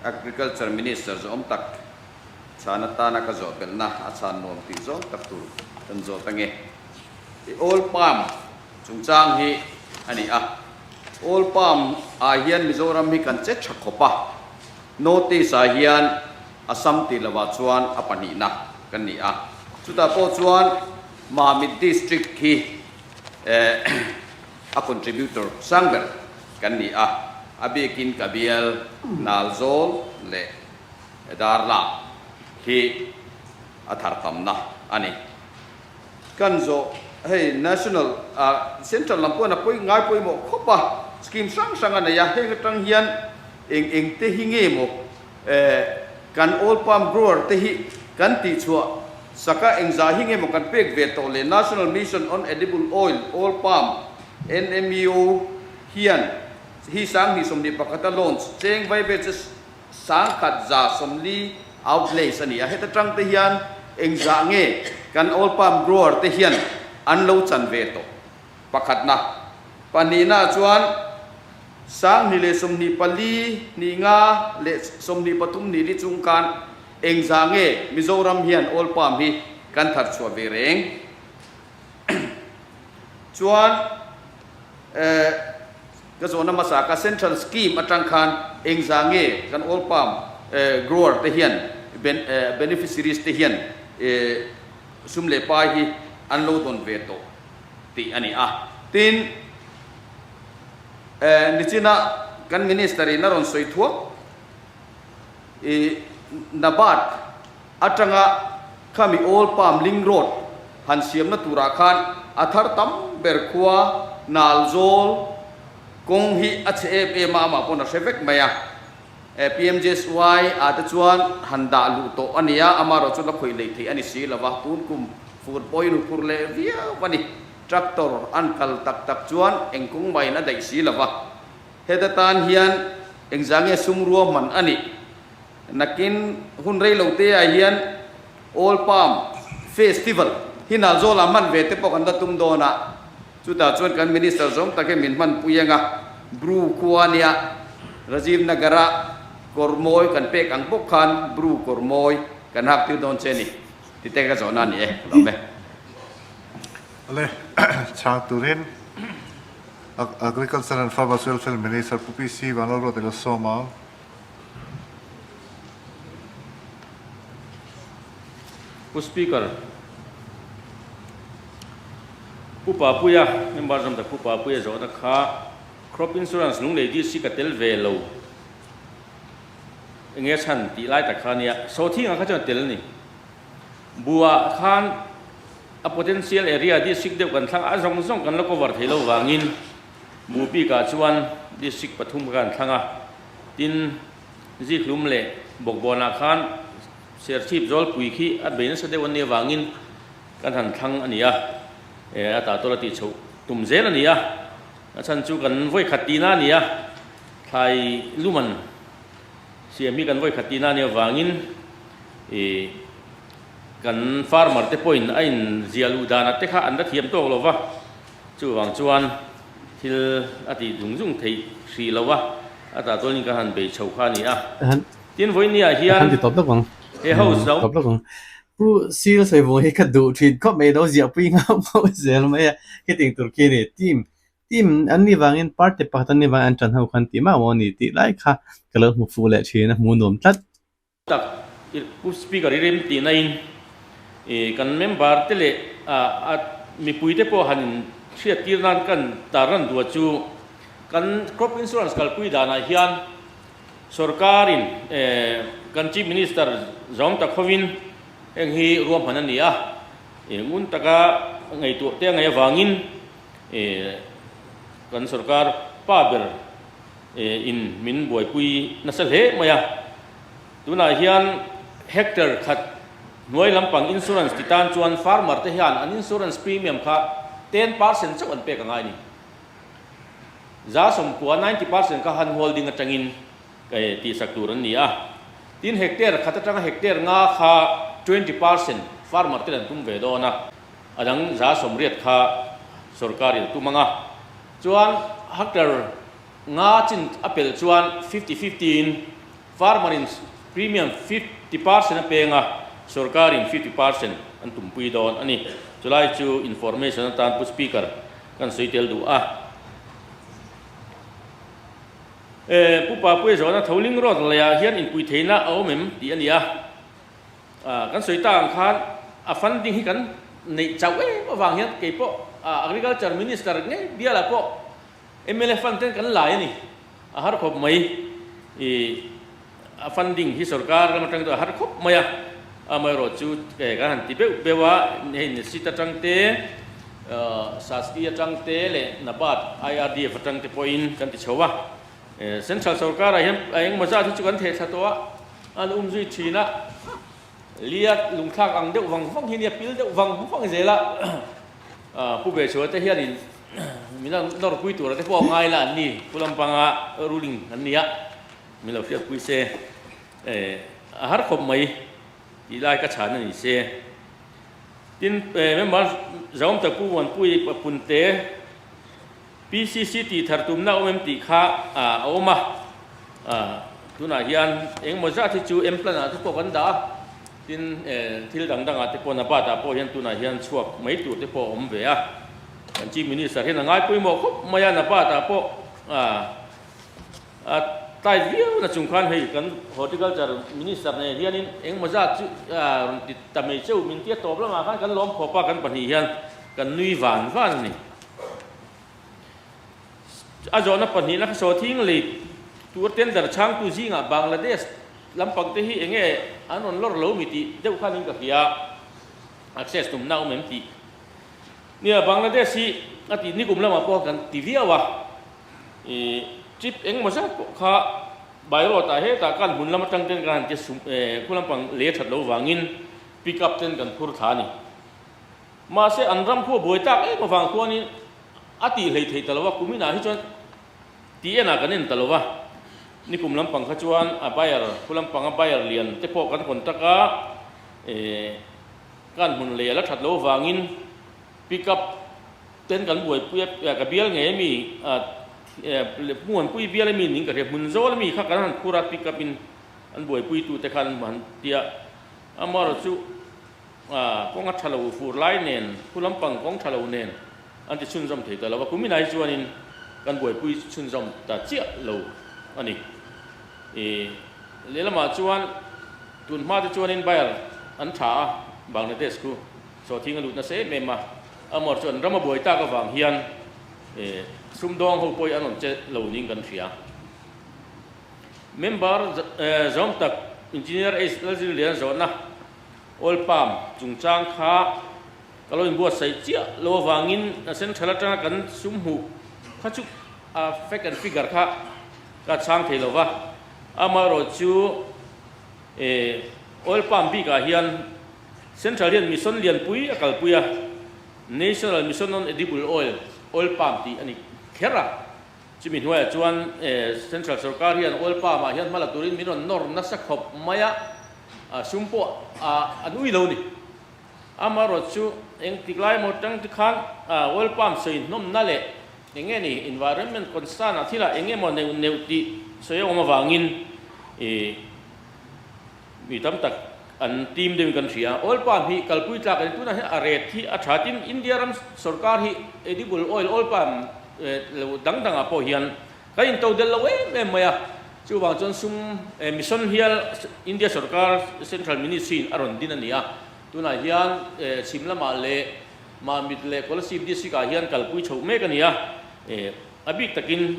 Agriculture Minister zawhawm tak chhan atana ka zawh belhna a chhan nuam tih zawng tak tur kan zawt ange. I Oil Palm chungchang hi a ni a, Oil Palm ah hian Mizoram hi kan che tha khawp a, North East ah hian Assam tih lovah chuan a pahnihna kan ni a, chutah pawh chuan Mamit District hi. A contributor sang ber kan ni a, a bikin ka bial Nalzawl leh Darlak hi a thar tamna a ni. Kan zawh hei National ah Central lam pawhin a pawi ngai pawimawh khawp a, scheme hrang hrang a nei a, heng atang hian eng eng te hi nge maw Kan oil palm grower te hi kan tihchhuah saka engzah hi nge maw kan pek ve tawh le? National Mission on Edible Oil, Oil Palm, NMEO, hian hi 2021 a launch cheng vai vel chu 1140 outlays a ni a. Heta tang te hian engzah nge kan oil palm grower te hian an lo chan ve tawh? Pakhatna, pahnihna chuan 2024, hnih nga leh 23 hnih li chung khan engzah nge Mizoram hian oil palm hi kan thar chhuah ve reng? Chuan eh ka zawhna hmasa ka central scheme atang khan engzah nge kan oil palm grower te hian beneficiaries te hian eh sum leh pai hi an lo dawn ve tawh? tih a ni a. Tin, nichina kan Minister in a rawn sawi thuak i NABARD atanga khami Oil Palm Link Road han siamna turah khan a thar tam ber khua Nalzawl kawng hi a chhe em em a, amah pawn a hre vek mai a. PMJSY ah te chuan han dah luh tawh a ni a, amaherawh chu la khawih lei theih a ni si lo va, tun kum fur pawhin hu phur leh viau a ni. Tractor an kal tak tak chuan eng kawng mahin a daih si lo va, heta tan hian engzah nge sum ruahman a nih? Nakin hun rei lo te ah hian Oil Palm Festival hi Nalzawlah hman ve te pawh kan la tum dawn a, Chutah chuan kan Minister zawng tak hi min hmanpui ang a, Bru khua nia Rajiv Nagar-a kawr mawi kan pek ang bawk khan Bru kawr mawi kan hak tir dawn che ni ti te ka zawhna a ni e, ka lawm e. Awle, chhang turin Agriculture and Farmers Welfare Minister Pu PC Vanlalruat ilo sawm ang. Pu Speaker, Pu Papuia, member zawm tak Pu Papuia zawhna kha Crop Insurance Lunglei DC ka tel ve lo enge chhan tih lai tak kha ania, Sawthingah kha chuan tel a ni. Buah khan a potential area district deuh kan thlang a, a zawng zawng kan la cover thei lo vangin Buh bikah chuan district pathum kha kan thlang a, tin Zikhlum leh Bawkbawnah khan Serchhip Zawlpui khi a bei nasa deuh an nih avangin kan han thlang a ni a, a tah tawla tih chhoh tum zel a ni a, a chhan chu kan vawikhat tihna a ni a, thlai luman siam hi kan vawikhat tihna a nih avangin ih kan farmer te pawhin a inziah luh danah te kha an la thiam tawk lo va, chuvang chuan thil a tih zung zung theih hrih lo a, a tah tawlin kan han bei chhoh kha a ni a. Tin vawinia hian Kan ti tawp lawk ang. He house lo. Tawp lawk ang. Pu Sir Sawivuang hi ka duh thin khawp mai lo ziahpui nghauh nghauh zel mai a. Khitiang tur khi a ni. Team team an nih vangin party pakhat an nih vangin an ṭan ho khan tih mah maw a ni tih lai kha ka lo hmu fuh leh thin a, hmu nuam tlat. Tak Pu Speaker i rem tih na in kan member te leh a mipui te pawh han in hriat tir nan kan tar ran duah chu kan crop insurance kalpui danah hian Sorkarin kan Chief Minister zawng tak hovin heng hi ruahman a ni a, ngun taka ngaihtuah te a ngaih avangin kan sorkar pa ber in min buaipui nasa hle mai a. Tunah hian hectare khat hnuai lampang insurance ti tan chuan farmer te hian an insurance premium kha 10% chauh an pek a ngai a ni. 90% 90% kha han holding atangin tihsak tur an ni a. Tin hectare khat atanga hectare nga kha 20% farmer ten an tum ve dawn a, a dang 80% kha sorkarin a tum ang a. Chuan hectare nga chin a pel chuan fifty fifty in farmer in premium 50% a peng a, sorkarin 50% an tumpui dawn a ni. Chulai chu information atan Pu Speaker Kan sawi tel duh a. E, Pu Papuia zawhna tho ling rawt leiah hian inpui theihna a awm em tih a ni a. Kan sawi ta ang khan a funding hi kan neih chauh em avang hian kei pawh. Agriculture Minister ngei bialah pawh mla fund ten kan lai a ni. A har khawp mai. Ih a funding hi sorkar lam atang chuan a har khawp mai a. Amaherawh chu kan han ti beuh beuh a, hei NESIT atang te, SASCI atang te leh NABARD, IRDF atang te pawhin kan ti chho a. Central sorkarah hian a engemaw zat hi chu kan theh thla tawh a, an um zui thin a. Lia lungthlak ang deuh vang vang hi nia pil deuh vang vang zel a, Pu Bechua te hianin min lo nawrpui tura te pawh ngai la an ni, Pu Lampanga ruling an ni a, min lo hriatpui se a har khawp mai tih lai ka chhan a ni se. Tin, member Zawm Tapu Muanpui Punte PCC tih thar tumna awm em tih kha a awm a, tunah hian engemaw zat hi chu M-plan ah te pawh kan dah a, tin thil dang dangah te pawh Nabat ah pawh hian tunah hian chhuak mai tur te pawh a awm ve a, kan Chief Minister hian a ngai pawimawh khawp mai a, Nabat ah pawh a tight viau na chung khan hei kan Horticulture Minister nen hianin engemaw zat chu rawn ti ta mai cheu min tia tawp lamah khan kan lawm khawp a, kan pahnih hian kan nui van van a ni. A zawhna pahnihna kha sawthing lei tur tender chhangtu zingah Bangladesh lampang te hi enge an rawn lawr lo mi tih deuh khan in ka hria access tumna awm em tih. Nia Bangladesh hi a tih nikum lamah pawh kan ti viau a, ih trip engemaw zat pawh kha by road ah hetah khan hmun lam atang ten kan han ti sum khu lampang lei a that lo vangin pick up ten kan phur thla a ni. Mahse, an ram khu a buai tak em avang khuanin a tih hlei thei ta lo a, kum inah hi chuan tih enah kan en ta lo va. Nikum lampang kha chuan a buyer, khu lampanga buyer lian te pawh kan contact a, eh, kan hmun lei a la that lo avangin pick up ten kan buaipui a, ka bial ngei ami, eh, hmuanpui bial ami ning ka hria, hmun zawl ami kha kan han phur a, pick up in an buaipuitute khan an han tia, amaherawhchu, Kawng a tha lo fur lai nen, khu lampang kawng tha lo nen an ti chhunzawm thei ta lo a, kumin ah hi chuanin kan buaipui chhunzawm ta chiah lo a ni. I lehlamah chuan tun hma te chuanin buyer an tha a, Bangladesh khu sawhthing a lut nasa em em a, amawr chu an ram a buai tak avang hian sumdawng ho pawh hi an rawn che lo niin kan hria. Member zawm tak Engineer H Lalzirliana zawhna Oil palm chungchang kha ka lo inbuatsaih chiah lo avangin a central atanga kan sum hmuh kha chu a fact and figure kha ka chhang thei lo va. Amaherawh chu eh oil palm bikah hian central hian mission lianpui a kalpui a, National Mission on Edible Oil, Oil Palm tih a ni kher a. Chumi hnuaiah chuan Central sorkar hian oil palm ah hian hma la turin min rawn nawr nasa khawp mai a, sum pawh an ui lo a ni. Amaherawh chu engtik lai emaw tang te khan oil palm sawi hnawmna leh eng nge ni environment concern ah thilah eng nge maw neuh neuh tih sawi a awm avangin Mi tam tak an team deuhin kan hria. Oil palm hi kalpui tlak a ni. Tunah hian a ret hi a tha. Tin, India ram sorkar hi edible oil, oil palm lo dang dangah pawh hian kan into del lo em em mai a. Chuvang chuan sum mission hial India sorkar Central Ministry in a rawn din a ni a. Tunah hian chhim lamah leh Mamit leh Kolasib district ah hian kalpui chhoh mek a ni a. A bik takin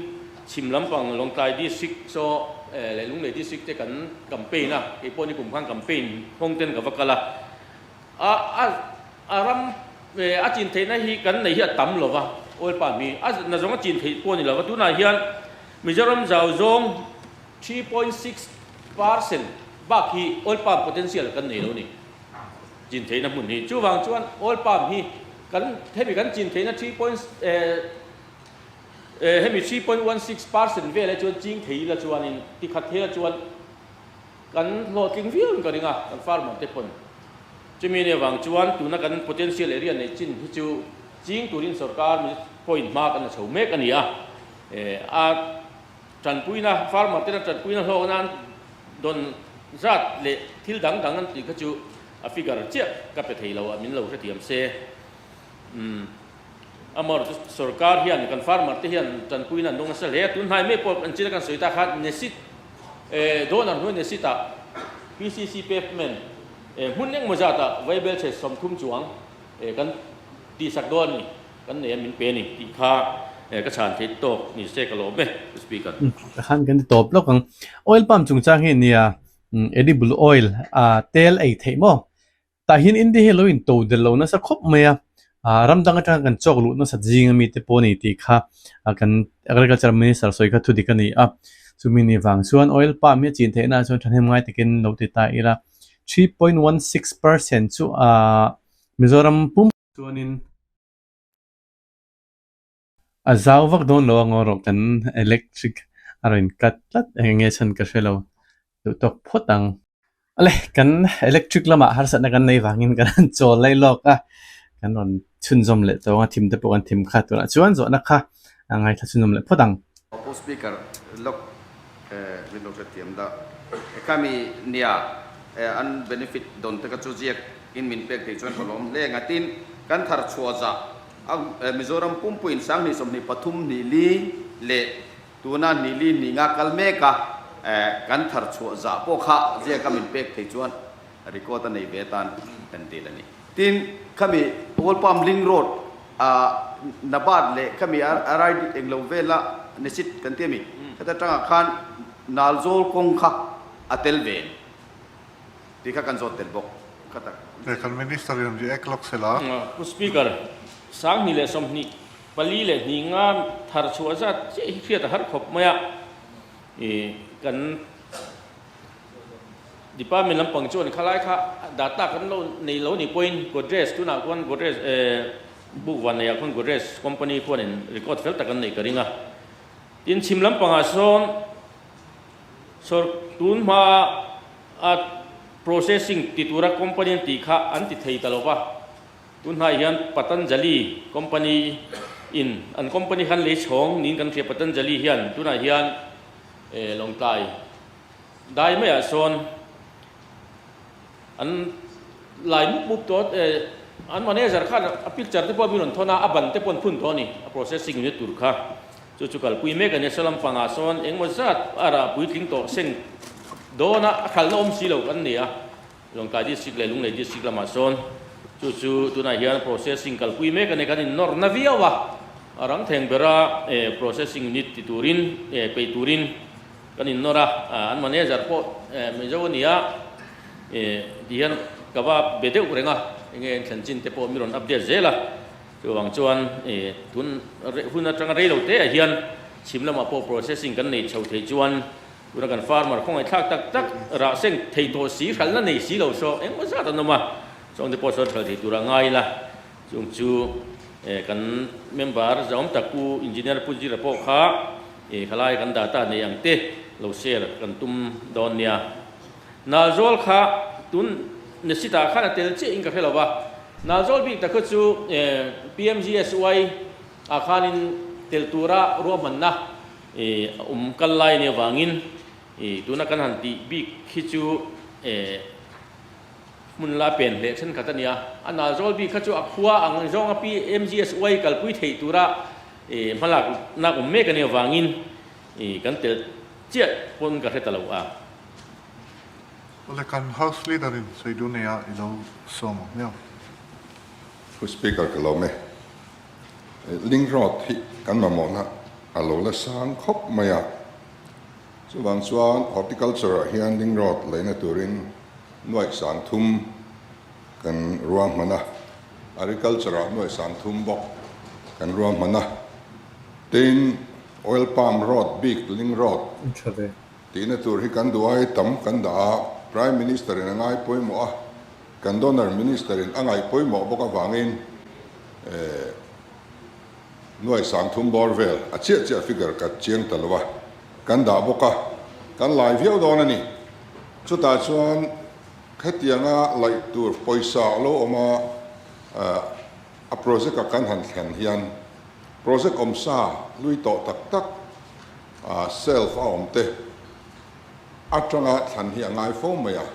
chhim lampang Lawngtlai District chaw leh Lunglei District te kan campaign a, kei pawh nikum khan campaign hawng ten ka va kal a. A a a ram a chin theihna hi kan nei hi a tam lo va, oil palm hi a na zawng a chin theih pawh a ni lo va, tunah hian Mizoram zau zawng 3.6% bak hi oil palm potential kan nei lo a ni, chin theihna hmun hi. Chuvang chuan oil palm hi kan hemi kan chin theihna three point Hemi 3.16 percent velah chuan ching thei ila chuanin tikhat thei ila chuan kan hlawhtling viau in ka ring a, kan farmer te pawn. Chumi nia vang chuan tuna kan potential area nei chin hi chu ching turin sorkar point hma kan la chho mek a ni a. A tanpuina, farmer tena tanpuina hlawk nan dawn zat leh thil dang dang an tih kha chu a figure chiah ka pe thei lo a, min lo hrethiam se. Umm. Amawr chu sorkar hian kan farmer te hian tanpuina an dawng nasa hle a, tun hnai mai pawh an china kan sawi ta khan Nesit eh donor hnuai Nesit ah PCC pavement eh hmun engmaw zat ah vaibel chhe 30 chuang eh kan tihsak dawn a ni. kan nei a min pe a ni tih kha ka chhan theih tawk ni se ka lawm e Pu Speaker. Takhan kan ti tawp lawk ang. Oil palm chungchang hi nia edible oil tel ei theih maw? Tah hian India hi a lo in to del lo nasa khawp mai a, ram dang atanga kan chawk luh nasat zing ami te pawh a ni tih kha kan Agriculture Minister sawi kha thu dik a ni a. Chumi ni vang chuan oil palm hi a chin theihna ah chuan thahnem ngai takin lo ti ta ila 3.16% chu Mizoram pum chuanin A zau vak dawn lo a ngaw rawh kan electric a rawn cut tlat eng nge chhan ka hre lo duh tawk phawt ang. Awle kan electric lamah harsatna kan nei vangin kan han chawl lai lawk a kan rawn chhunzawm leh tawng a thim te pawh kan thim kha tunah chuan zawhna kha a ngaithla chhunzawm leh phawt ang. Pu Speaker lawk min lo hrethiam dah khami nia an benefit dawn te kha chu ziak in min pek thei chuan ka lawm hle ngatin kan thar chhuah zah A Mizoram pumpuiin 20 23 hnih li leh tuna hnih li hnih nga kal mek a, kan thar chhuah zah pawh kha ziaka min pek thei chuan record a nei ve atan kan dil a ni. Tin, khami Oil Palm Link Road a Nabad leh khami RID englo vela Nesit kan ti a mi, khata tangah khan Nalzawl kawng kha a tel ve. Tih kha kan zawt tel bawk kha tak. He kan Minister in react lawk se la. Pu Speaker, 2024 leh hnih nga thar chhuah zat chiah hi hriat a har khawp mai a. I kan department lampang chuan khalai kha data kan lo nei lo ni pawhin Godrej tunah khuan Godrej book van neiah khuan Godrej company khuanin record fel tak an neih ka ring a. Tin chhim lampangah sawn Sawr tun hma a processing ti tura company an tih kha an ti thei ta lo va, tun hnaiah hian Patanjali company in an company khan lei chhawng niin kan hria Patanjali hian tunah hian Lawngtlai dai maiah sawn an lai mup mup tawh an manager khan a picture te pawh a mi rawn thawn a, a ban te pawh an phun tawh a ni a processing unit tur kha. Chu chu kalpui mek a ni. Saw lampangah sawn engmaw zat a rah puitling tawh seng dawna a khalna awm si lo kan ni a. Lawngtlai District leh Lunglei District lamah sawn chu chu tunah hian processing kalpui mek a ni. Kan innawr na viau a, a rang theng bera processing unit ti turin peih turin kan innawr a. An manager pawh Mizo a ni a, ti hian ka va be deuh reng a, enge an thlen chin te pawh mi rawn update zel a. Chuvang chuan tun hun atanga rei lo te ah hian chhim lamah pawh processing kan nei chho thei chuan tuna kan farmer khawngaihthlak tak tak rah seng thei tawh si hralhna nei si lo saw engmaw zat an awm a, chawngte pawh sawn hralh thei tura ngai ila chung chu kan member zahawm tak Pu Engineer Pu Zira pawh kha khalai kan data nei ang te lo share kan tum dawn nia. Nalzawl kha tun Nesitah khan a tel chiah in ka hre lo va, Nalzawl bik tak kha chu PMGSY ah khanin tel tura ruahmanna a awm kal lai ania vangin tuna kan han tih bik hi chu hmun la pen hleh thenkhat a nia. A Nalzawl bik kha chu a khua ang zawnga PMGSY kalpui theih tura hmalakna awm mek ania vangin kan tel chiah pawn ka hre ta lo a. Awle kan House Leader in sawi duh nei a i lo sawm ang hmiang. Pu Speaker ka lawm e. Link Road hi kan mamawhna a lo la sang khawp mai a. Chuvang chuan Horticulture ah hian Link Road leina turin nuaih sang thum kan ruahman a. Agriculture ah nuaih sang thum bawk kan ruahman a. Tin, Oil Palm Road bik Link Road Tihna tur hi kan duh ai tam kan dah a, Prime Minister in a ngai pawimawh a, kan Donor Minister in a ngaih pawimawh bawk avangin nuai 30 bawr vel a chiah chiah figure ka chiang ta lo a, kan dah bawk a, kan lai viau dawn a ni. Chutah chuan hetianga laih tur pawisa a lo awm a, a project a kan han thlen hian project awmsa hlui tawh tak tak, Self a awm te atanga thlan hi a ngai fo mai a,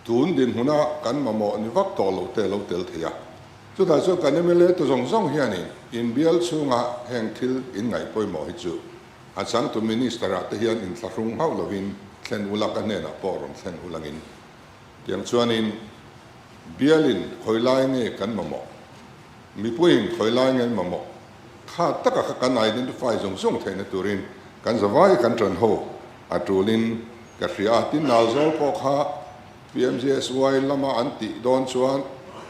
tun dinhmuna kan mamawh ni vak tawh loh te lo tel thei a. Chutah chuan kan mla te zawng zawng hianin inbial chhunga heng thil inngaih pawimawh hi chu a changtu Minister ah te hian inthlahrung hauh lovin thlen ula ka hnenah pawh rawn thlen ulangin tiang chuanin bialin khawilai nge kan mamawh. Mipuiin khawi lai nge an mamawh kha taka kha kan identify zawng zawng theihna turin kan zavai kan ṭan ho a ṭulin ka hria a. Tin, Nalzawl pawh kha PMGSY lama an tih dawn chuan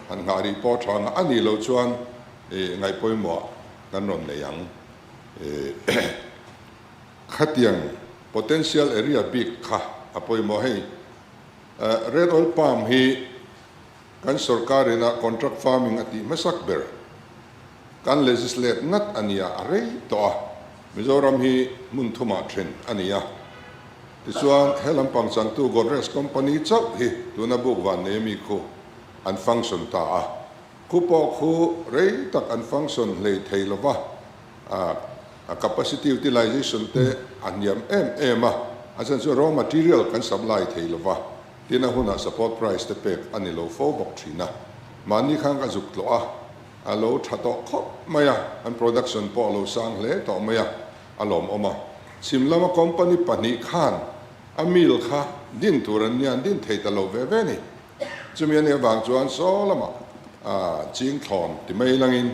han nghah rih pawh ṭha nga a nih loh chuan ngaihpawimawh kan rawn nei ang. Khatiang potential area bik kha a pawimawh hei. Red oil palm hi kan sorkar ina contract farming a tih hmasak ber kan legislate ngat a nia a rei tawh a, Mizoram hi hmun thumah then a ni a. Tichuan he lampang changtu Godrej company chauh hi tuna buk van nei ami khu an function ta a, khu pawh khu rei tak an function hlei thei lova, a capacity utilization te a hniam em em a, a chhan chu raw material kan supply thei lova, tin a hunah support price te pek a ni lo fo bawk thin a. Mahni khan ka zuk tlawh a, a lo tha tawh khawp mai a, an production pawh a lo sang hle tawh mai a, a lawmawm a. Chhim lama company pahnih khan a mill kha din tur an nia, an din thei ta lo ve ve ni. Chumi a nih avang chuan saw lamah ching thlawn ti mai langin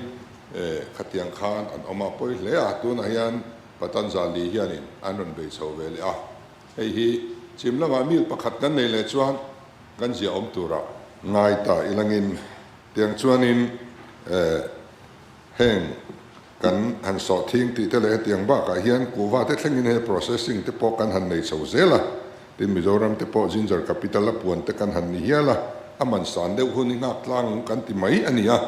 Khatiang khan an awm a pawi hle a, tunah hian Patanjali hianin an rawn bei chho ve leh a, hei hi chhim lamah mil pakhat kan nei leh chuan kan zia awm turah ngai ta ilangin tiang chuanin heng kan han sawh thing tih te leh hetiang bakah hian kuhva te thlengin he processing te pawh kan han nei chho zel a, tin Mizoram te pawh ginger capital a puan te kan han ni hial a, a man san deuh hun hi nghak tlang kan ti mai a ni a.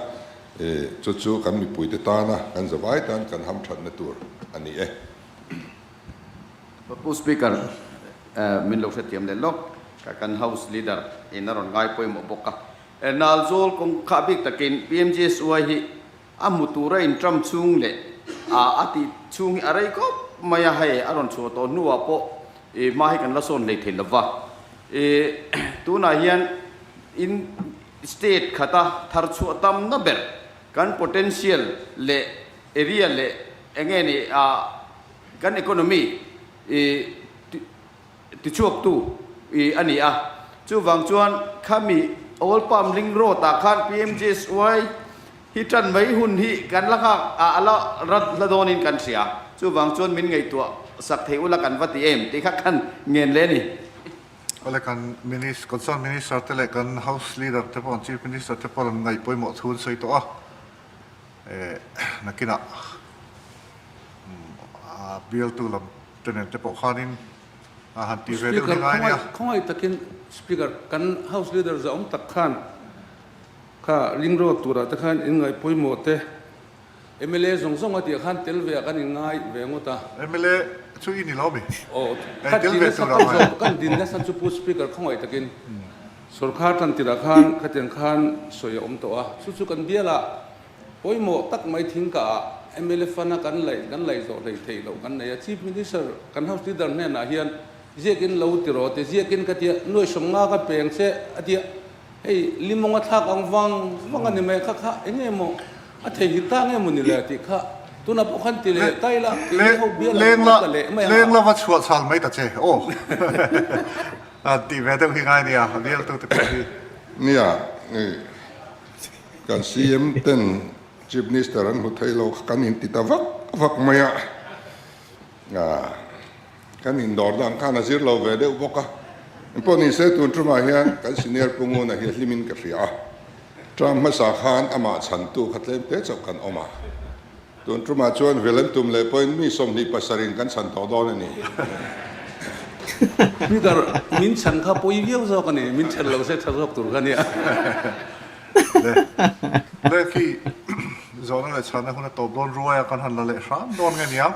E, chu chu kan mipuite tana kan zavai tan kan hamthatna tur a ni e. Pu Speaker, min lo hrethiam leh lawk, ka kan House Leader in a rawn ngai pawimawh bawk a. Nalzawl kawng khah bik takin PMGSY hi a hmu tura inṭam chhung leh a tih chhung hi a rei khawp mai a, hei a rawn chhuah tawh hnuah pawh hma hi kan la sawn hlei thei lova. Tunah hian in State khata thar chhuah tamna ber kan potential leh area leh eng nge ni a kan economy i tichhuaktu i a ni a. Chuvang chuan khami Oil Palm Link Road ah khan PMGSY hi tan mai hun hi kan la nghak a a la rat hla dawnin kan hria. Chuvang chuan min ngaihtuah sak thei ula kan va ti em tih kha kan ngen leh a ni. Awle kan Minister, Concern Minister te leh kan House Leader te pawh an Chief Minister te pawh an ngaih pawimawh thu an sawi tawh a, eh nakinah a bialtu lam te nen te pawh khanin a han tih ve deuh Speaker, ni ngai nia. khawngaih takin Speaker, kan House Leader zahawm tak khan kha ring road turah te khan in ngaih pawimawh te Mla zawng zawng a tih ah khan tel ve ah kan inngai ve ngawt a. Mla chu i ni lo mi? Aw, Hei ka tel din ve nasa tur a kan ngai. zawk, kan din nasa chu Pu Speaker khawngaih takin sorkar tan tirah khan khatiang khan sawi a awm tawh a, chu chu kan bial ah pawimawh tak mai thingkah ah mla fund a kan laih kan laih zawh hlei theih loh kan nei a, Chief Minister kan House Leader hnenah hian ziakin lo ti rawh ti ziakin ka tia nuaihsawm nga ka peng che a tia Hei limawng a thlak ang vang vang a ni mai kha kha eng nge maw a thei hil ta nge maw ni le tih kha tunah pawh khan ti leh ta ila kei ni ho bial ang ka leh mai ang a. Leng lova chhuah chhal mai ta che aw tih ve deuh hi ngai nia bial tu te pawh hi. Nia kan CM ten Chief Minister an hmu thei lo kha kan inti ta vak vak mai a. Kan indawr dan khan a zir lo ve deuh bawk a, engpawh ni se tun tumah hian kan senior Pu Nguna hi a hlimin ka hria a, term hmasa khan amah chhantu kha tlem te chauh kan awm a, tun tumah chuan vil an tum leh pawhin mi 27 in kan chhan tawh dawn a ni. Speaker, min chhan kha pawi viau zawk a ni, min chhan lo se tha zawk tur kha nia. Le, le khi zawhna leh chhanna hun a tawp dawn ruai a, kan han la leh hram dawn nge niang.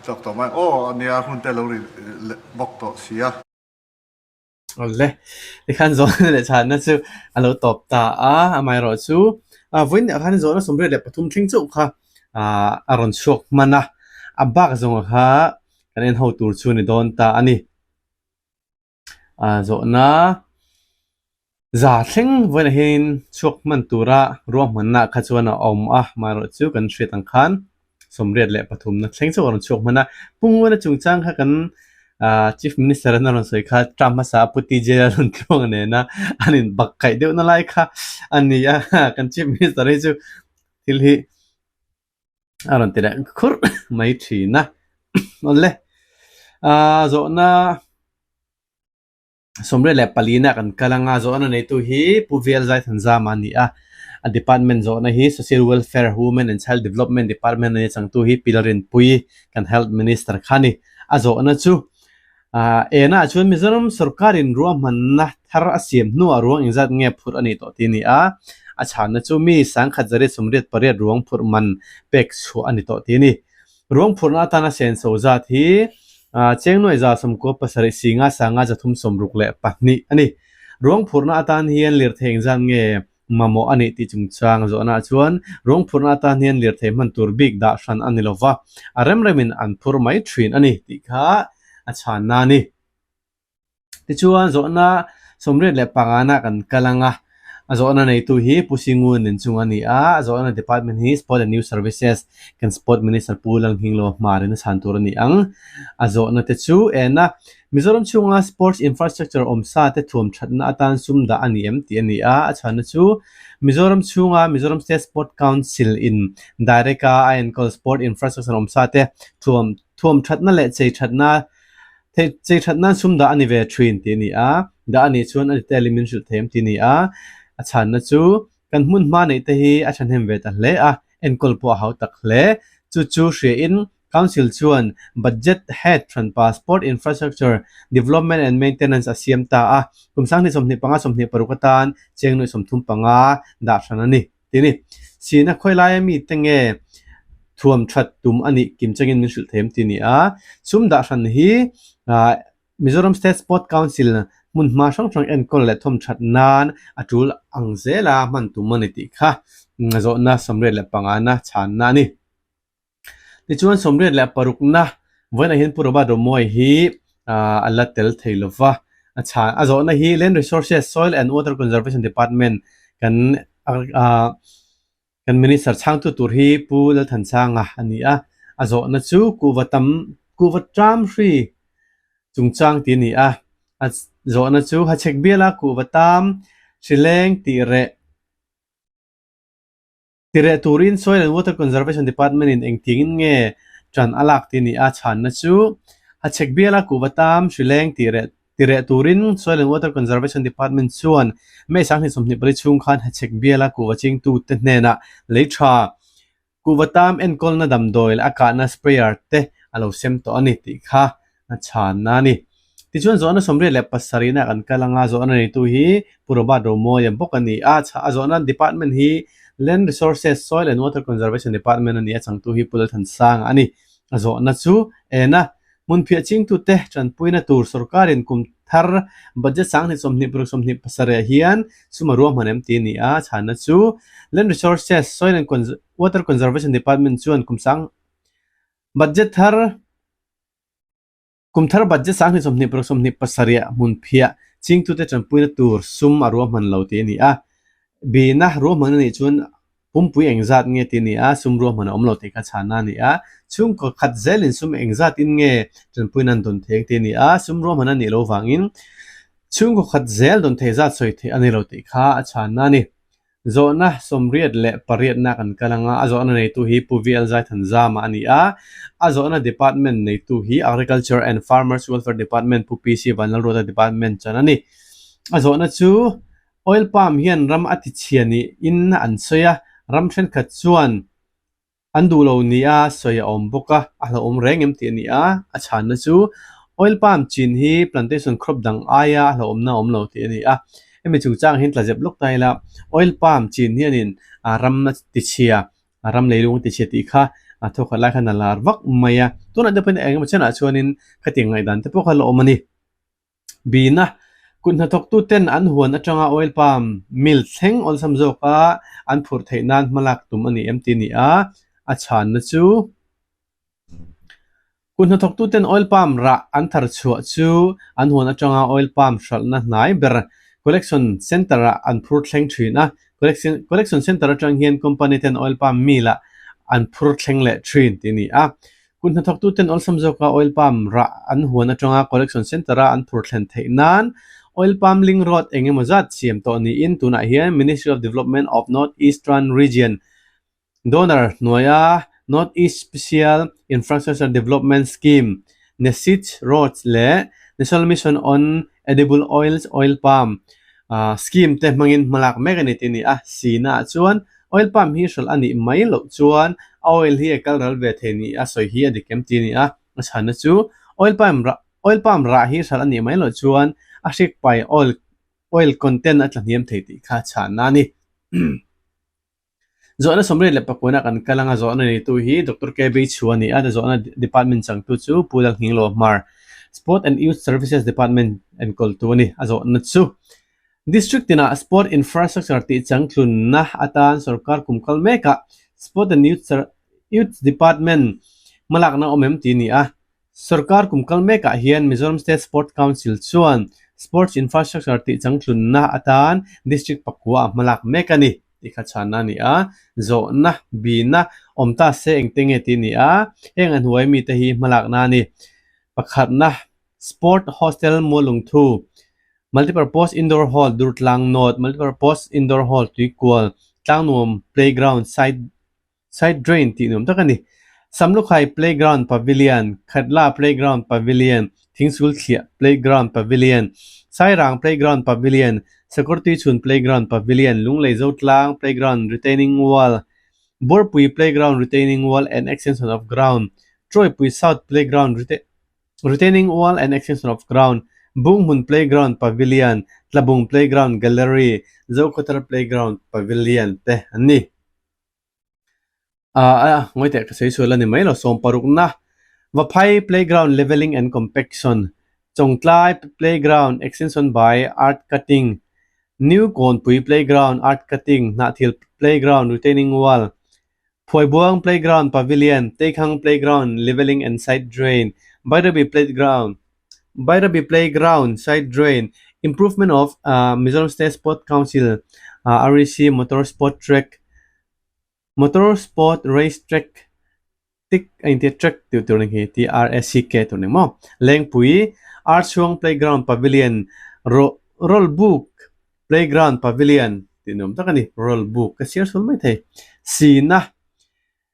Chak tawh mai aw ania hun te lo ri leh bawk tawh sia. Awle, tikhan zawhna leh chhanna chu a lo tawp ta a, amaherawh chu vawiin ah khan zawhna 83 thleng chauh kha a rawn chhuak hman a, a bak zawnga kha kan en ho tur chu a ni dawn ta a ni. Zawhna za thleng vawiinah hianin chhuak hman tura ruahmanna kha chuan a awm a, amaherawh chu kan hriat ang khan 83 na thleng chauh a rawn chhuak hman a. Punguna chungchang kha kan. Chief Minister an a rawn sawi kha term hmasa a Pu TJ a rawn tluang nena an in bak kaih deuh na lai kha a ni a, kan Chief Minister hi chu thil hi a rawn ti leh khurh mai thin a. Awle, zawhna 24 ah kan kal anga zawhna neitu hi Pu VL Zaithanzama a ni a, a department zawhna hi Social Welfare, Women and Child Development Department a ni a, changtu hi Pi Lalrinpuii kan Health Minister kha a ni. A zawhna chu ah enah chuan Mizoram sorkarin ruahmanna thar a siam hnuah ruang engzat nge phurh a nih tawh tih a ni a, a chhanna chu mi 1188 ruang phurh man pek chhuah a ni tawh tih a ni. Ruang phurhna atana senso zat hi Chengnuai 97 singa sanga 362 a ni. Ruang phurhna atan hian lirthei engzat nge mamawh a nih tih chungchang zawhnaah chuan ruang phurhna atan hian lirthei hman tur bik dah hran a ni lova, a remremin an phur mai thin a ni tih kha a chhanna a ni. Tichuan zawhna 85 na kan kal ang a, a zawhna neitu hi Pu Singun nen chung a ni a, a zawhna department hi Sport and Youth Services kan Sport Minister Pu Lalnghinglo Hmarin a chhan tur a ni ang. A zawhna te chu en a, Mizoram chhunga sports infrastructure awm sa te thuam thatna atan sum dah a ni em tih a ni a, a chhanna chu Mizoram chhunga Mizoram State Sport Council in direct a a enkawl sport infrastructure awm sa te thuam thuam thatna leh chei thatna Thei chei that nan sum dah a ni ve thin tih a ni a, dah a nih chuan a detail in min hrilh thei em tih a ni a, a chhanna chu kan hmun hma neih te hi a thahnem ve ta hle a, enkawl pawh a hau tak hle. Chu chu hriain Council chuan Budget Head hranpa Sport Infrastructure Development and Maintenance a siam ta a, kum 2025 26 atan cheng nuih 35 dah hran a ni. Ti ni, Sina khawi laia mite nge thuam that tum a nih kim changin min hrilh thei em ti ni a, sum dah hran hi Mizoram State Sport Council hmun hma hrang hrang enkawl leh thawm that nan a tul ang zela hman tum a ni tih kha zawhna 85 na chhanna a ni. Tichuan 86 na vawiinah hian Pu Robert Romawia hi a la tel thei lo va, a chhan a zawhna hi Land Resources, Soil and Water Conservation Department kan kan Minister chhangtu tur hi Pu Lalthansanga a ni a, a zawhna chu kuhva tam kuhva ṭam hri chungchang tih a ni a, a zawhna chu Hachhek biala kuhva tam hrileng tih reh Tireh turin Soil and Water Conservation Department in engtiangin nge ṭan a lak tih a ni a, chhanna chu Hachhek biala kuhva tam hrileng tireh tireh turin Soil and Water Conservation Department chuan May 2024 chhung khan Hachhek biala kuhva chingtute hnenah lei ṭha kuhva tam enkawlna damdawi leh a kahna sprayer te a lo sem tawh a ni tih kha a chhanna a ni. Tichuan zawhna 87 nah kan kal anga zawhna neitu hi Pu Robert Romawia bawk a ni a, a zawhna department hi Land Resources, Soil and Water Conservation Department a ni a, changtu hi Pu Lalthansanga a ni. A zawhna chu en a, hmunphiah chingtute tanpuina tur sorkarin kum thar budget 2026 27 ah hian sum a ruahman em tih a ni a, chhanna chu Land Resources, Soil and Water Conservation Department chuan kum sang budget thar Kum thar budget 2026 27 ah hmun phiah chingtute tanpuina tur sum a ruahman lo tih a ni a. Bina ruahman a nih chuan pumpui engzat nge tih a ni a, sum ruahman a awm lo tih kha chhanna a ni a. Chhungkaw khat zelin sum engzat in nge tanpuina an dawn thei ang tih a ni a, sum ruahman a nih lo vangin chhungkaw khat zel dawn thei zat sawi theih a ni lo tih kha a chhanna a ni. Zawhna 88 na kan kal anga, a zawhna neitu hi Pu VL Zaithanzama a ni a, a zawhna department neitu hi Agriculture and Farmers Welfare Department Pu PC Vanlalruata Department chuan a ni. A zawhna chu Oil Palm hian ram a tichhia niin an sawi a, ram thenkhat chuan An duh lo nia sawi a awm bawk a, a hlauhawm reng em tih a ni a, a chhanna chu oil palm chin hi plantation crop dang aia a hlauhawmna a awm lo tih a ni a. Hemi chungchang hian tla zep lawk ta ila, oil palm chin hianin ram a tichhia, ram leilung a tichhia tih kha a thawkhat lai khan a lar vak mai a, tunah te pawhin eng emaw chenah chuanin khatiang ngaihdan te pawh kha la awm a ni. Bina, kut hnathawktuten an huan atanga oil palm mill thleng awlsam zawka an phurh theih nan hmalak tum a ni em tih a ni a, a chhanna chu kut hnathawktuten oil palm rah an thar chhuah chu an huan atanga oil palm hralhna hnai ber collection centre ah an phur thleng thin a, collection centre atang hian company ten oil palm mill ah an phur thleng leh thin tih a ni a. Kut hnathawktuten awlsam zawka oil palm rah an huan atanga collection centre-a an phur thlen theih nan oil palm link road eng emaw zat siam tawh niin tunah hian Ministry of Development of North Eastern Region donor hnuaia North East Special Infrastructure Development Scheme, NESIDS, Roads leh National Mission on Edible Oils Oil Palm Scheme te hmangin hmalak mek a ni tih a ni a. Sina ah chuan oil palm hi hralh a nih mai loh chuan a oil hi a kal ral ve thei ni a sawi hi a dik em tih a ni a. A chhanna chu oil palm rah oil palm rah hi hralh a nih mai loh chuan a hrik pai oil oil content a tlahniam thei tih kha chhanna a ni. Zawhna 31 ah kan kal anga zawhna neitu hi Doctor KB Chhu a ni a, zawhna department changtu chu Pu Lalnghinglo Hmar, Sport and Youth Services Department enkawltu a ni. A zawhna chu District tinah Sport Infrastructure tih changtlunna atan sorkar kum kal mekah Sport and Youth Youth Department hmalakna awm em tih a ni a. Sorkar kum kal mekah hian Mizoram State Sport Council chuan Sports Infrastructure tih changtlunna atan District pakua a hmalak mek a ni tih kha chhanna a ni a, zawhna, bihna awm ta se engte nge tih a ni a, heng a hnuai mite hi hmalakna a ni. Pakhatna, Sport Hostel Mualungthu, Multipurpose Indoor Hall Durtlang North, Multipurpose Indoor Hall Tuikual, Tlangnuam Playground Side Side drain tih nuam tak a ni. Samlukhai Playground Pavilion, Khatla Playground Pavilion, Thingsul Thliah Playground Pavilion, Sairang Playground Pavilion, Sakawrtuichhun Playground Pavilion, Lunglei Zotlang Playground Retaining Wall, Burpui Playground Retaining Wall and Extension of Ground, Trawipui South Playground Retaining Wall and Extension of Ground, Bunghmun Playground Pavilion, Tlabung Playground Gallery, Zokhawthar Playground Pavilion te an ni. Ah ngawi teh ka sawi sual a ni mai lo 60na Vaphai playground levelling and compaction Chawngtlai playground extension by earth cutting New Kawnpui playground earth cutting Hnahthil playground retaining wall Phuaibuang playground pavilion Teikhang playground levelling and side drain Bairabi playground Bairabi playground side drain improvement of Mizoram State Sport Council REC motor sport track Motor Sport Race Track tik a intia track tih tur ang hi T-R-A-C-K tur ni maw? Lengpui Archhuang Playground Pavilion Ro Rawlbuk Playground Pavilion tih nuam tak a ni Rawlbuk ka chhiar sul mai thei Sina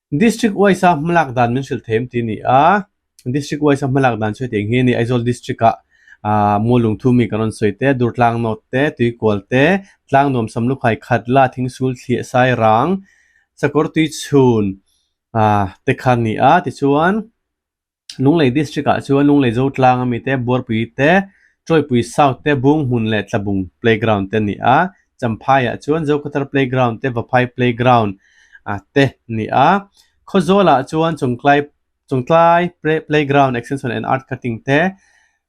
District wise a hmalak dan min hrilh thei em tih a ni a. District wise a hmalak dan chu hetiang hi a ni, Aizawl District ah aah Mualungthu mi kan rawn sawi te, Durtlang North te, Tuikual te, Tlangnuam Samlukhai Khatla Thingsul Thliah Sairang, Sakawr Tuichhun aah te kha a ni a, tichuan Lunglei District ah chuan Lunglei Zotlang ami te, Buarpui te, Tawipui South te, Bunghmun leh Tlabung Playground te a ni a, Champhai ah chuan Zokhawthar Playground te, Vaphai Playground ah te a ni a, Khawzawl ah chuan Chawngtlai Chawngtlai Playground Extension and Earth Cutting te,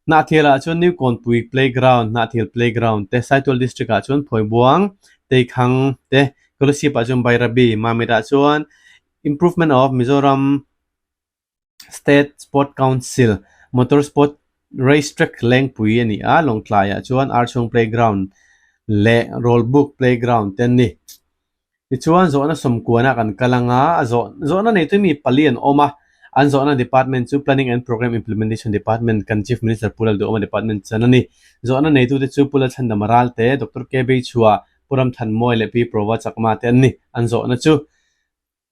Hnahthial ah chuan New Kawnpui Playground, Hnahthial Playground te, Saitual District ah chuan Phawibuang, Teikhang te, Kolasib ah chuan Bairabi, Mamit ah chuan Improvement of Mizoram State Sport Council Motor Sport Race Track Lengpui a ni a, Lawngtlai ah chuan Archhung Playground leh Rawlbuk Playground te an ni. Tichuan zawhna sawmkuana kan kal anga a zawh zawhna neitu mi pali an awm a, an zawhna department chu Planning and Programme Implementation Department kan Chief Minister Pu Lalduhawma department chan a ni. Zawhna neitute chu Pu Lalchhandama Ralte, Doctor K Beichhua, Pu Ramthanmawia leh Pi Prova Chakma te an ni. An zawhna chu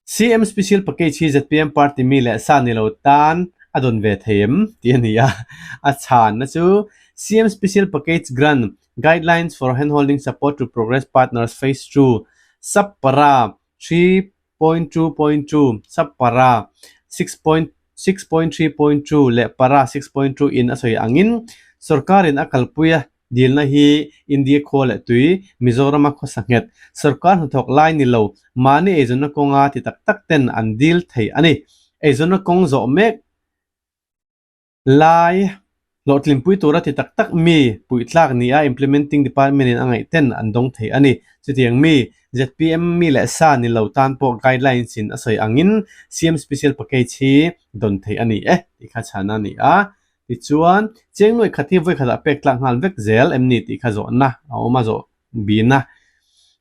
CM Special Package hi zpm party mi leh sa ni lo tan a dawn ve thei em? tih a ni a. A chhanna chu CM Special Package Grant, Guidelines for Handholding Support to Progress Partners Phase 2, Sub-Para 3.2.2, Sub-Para 6.6.3.2 leh Para 6.2 in a sawi angin sorkarin a kalpui a Dilna hi India khua leh tui, Mizorama khawsa nghet, sorkar hnathawk lai ni lo, mahni eizawnna kawnga ti tak tak ten an dil thei a ni. Eizawnna kawng zawh mek lai hlawhtlinpui tura ti tak tak mi puihtlak nia Implementing Department in a ngaih ten an dawng thei a ni. Chutiang mi, zpm mi leh sa ni lo tan pawh guidelines in a sawi angin CM Special Package hi dawn thei a ni e tih kha chhana a ni a. Tichuan, chiang nuaih khat hi vawi khatah pek tlak nghal vek zel em ni tih kha zawhna a awm a, zawh bina.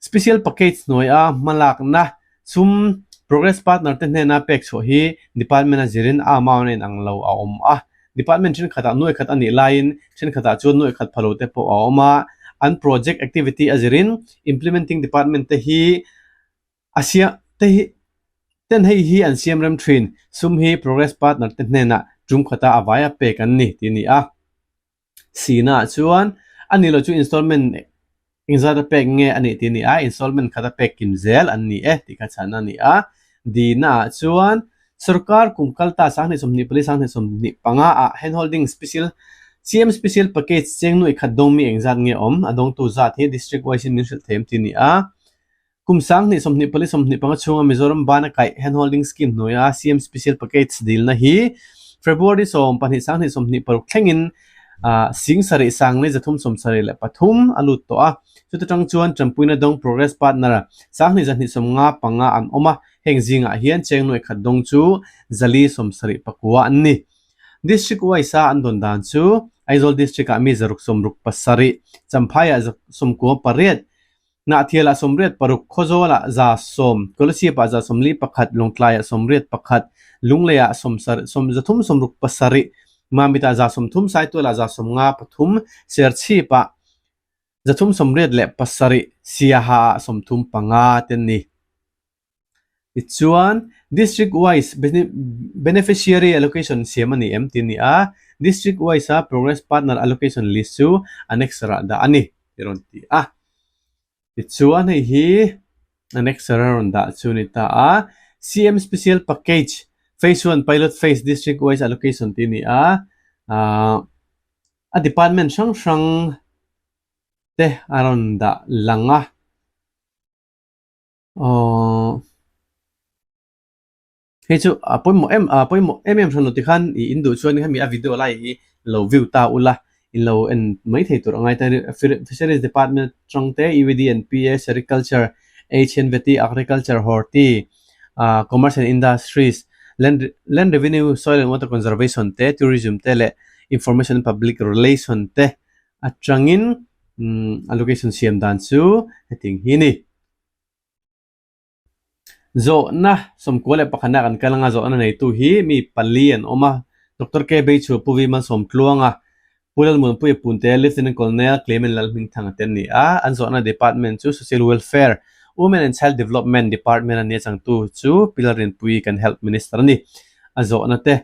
Special package hnuaia hmalakna sum Progress partner te hnena pek chhuah hi department a zirin a amount a inang lo a awm a. Department thenkhatah nuaih khat a nih laiin thenkhatah chuan nuaih khat phalo te pawh a awm a. An project activity a zirin implementing department te hi a siam te hi ten hei hi an siam rem thin. Sum hi progress partner te hnenah tum khata a vaia pek an ni tih a ni a. Sina ah chuan a ni lo chu installment engzat a pek nge a nih tih a ni a, installment khat a pek kim zel an ni e tih kha chhan a ni a. Dina ah chuan sorkar kum kal ta 2024 2025 ah handholding special CM special package cheng nuaih khat dawngmi engzat nge awm a dawngtu zat hi district wise in min hrilh thei em tih a ni a. Kum 2024 25 chhunga Mizoram bana kaih Handholding Scheme hnuaia CM Special Package dilna hi February 12 2026 thlengin 73 373 a lut tawh a. Chuta tang chuan Tanpuina Dawng Progress Partner 2255 an awm a, heng zingah hian cheng nuaih khat dawng chu 479 an ni. District wise a an dawn dan chu Aizawl District-ah mi 667, Champhaiah 98, Hnahthialah 86, Khawzawlah 110, Kolasipah 141, Lawngtlaiah 81, Lungleiah 367, Mamitah 30, Saitualah 53, Serchhipah 387, Siahaah 35 te an ni. Tichuan, District wise beneficiary allocation siam a ni em tih a ni a, District wise a Progress Partner allocation list chu annexure ah dah a ni tih a rawn ti a. Tichuan hei hi annexure a rawn dah chu a ni ta a, CM Special Package Phase 1 Pilot Phase District wise allocation tih a ni a, aah a department hrang hrang te a rawn dah lang a. Aww hei chu a pawimawh em a pawimawh em em hran lo tikhan ih in duh chuan hemi a video lai hi lo view ta ula in lo en mai thei tur a ngai ta fisheries department atang te U D and P A sericulture H N V T agriculture horti ah commerce and industries land land revenue soil and water conservation te tourism te leh information and public relation te atangin umm allocation siam dan chu hetiang hi a ni. Zawhna sawmkua leh pakhatna kan kal anga zawhna neitu hi mi pali an awm a, Doctor K Beichhu, Pu Vi Malsawmtluanga, Pu Lalmuanpuia Punte, Lieutenant Colonel Clement Lalhmingthanga te an ni a, an zawhna department chu Social Welfare, Women and Child Development Department a ni a changtu chu Pi Lalrinpuii kan Health Minister a ni. A zawhna te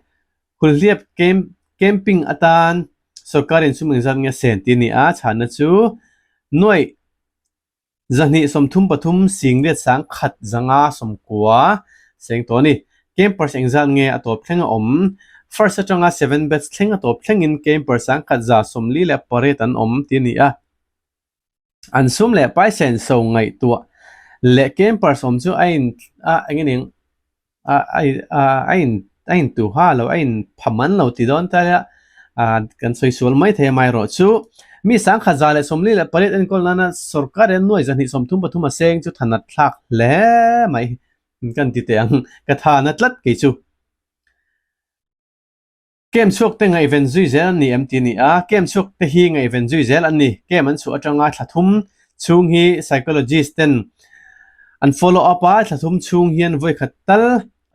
Hulhliap camp camping atan sorkarin sum engzat nge sen tih a ni a, chhanna chu nuaih 233 singriat sang khat zanga sawmkua seng tawh a ni. Campers engzat nge a tawp thleng a awm? First atanga seven batch thleng a tawp thlengin campers sangkhat 48 an awm tih a ni a. An sum leh paisen so ngaihtuah leh campers awm chu a in a eng nge a a in a in tu ha lo a in pha man lo ti dawn ta ila ah kan sawi sual mai thei a amaherawh chu mi 148 enkawl nana sorkar hian nuai 233 a seng chu thanat thlak hle mai kan ti teh ang ka tha na tlat kei chu. Camp chhuak te ngaihven zui zel an ni em tih a ni a, camp chhuak te hi ngaihven zui zel an ni. Camp an chhuah atanga thla thum chhung hi psychologist ten an follow up a, thla thum chhung hian vawi khat tal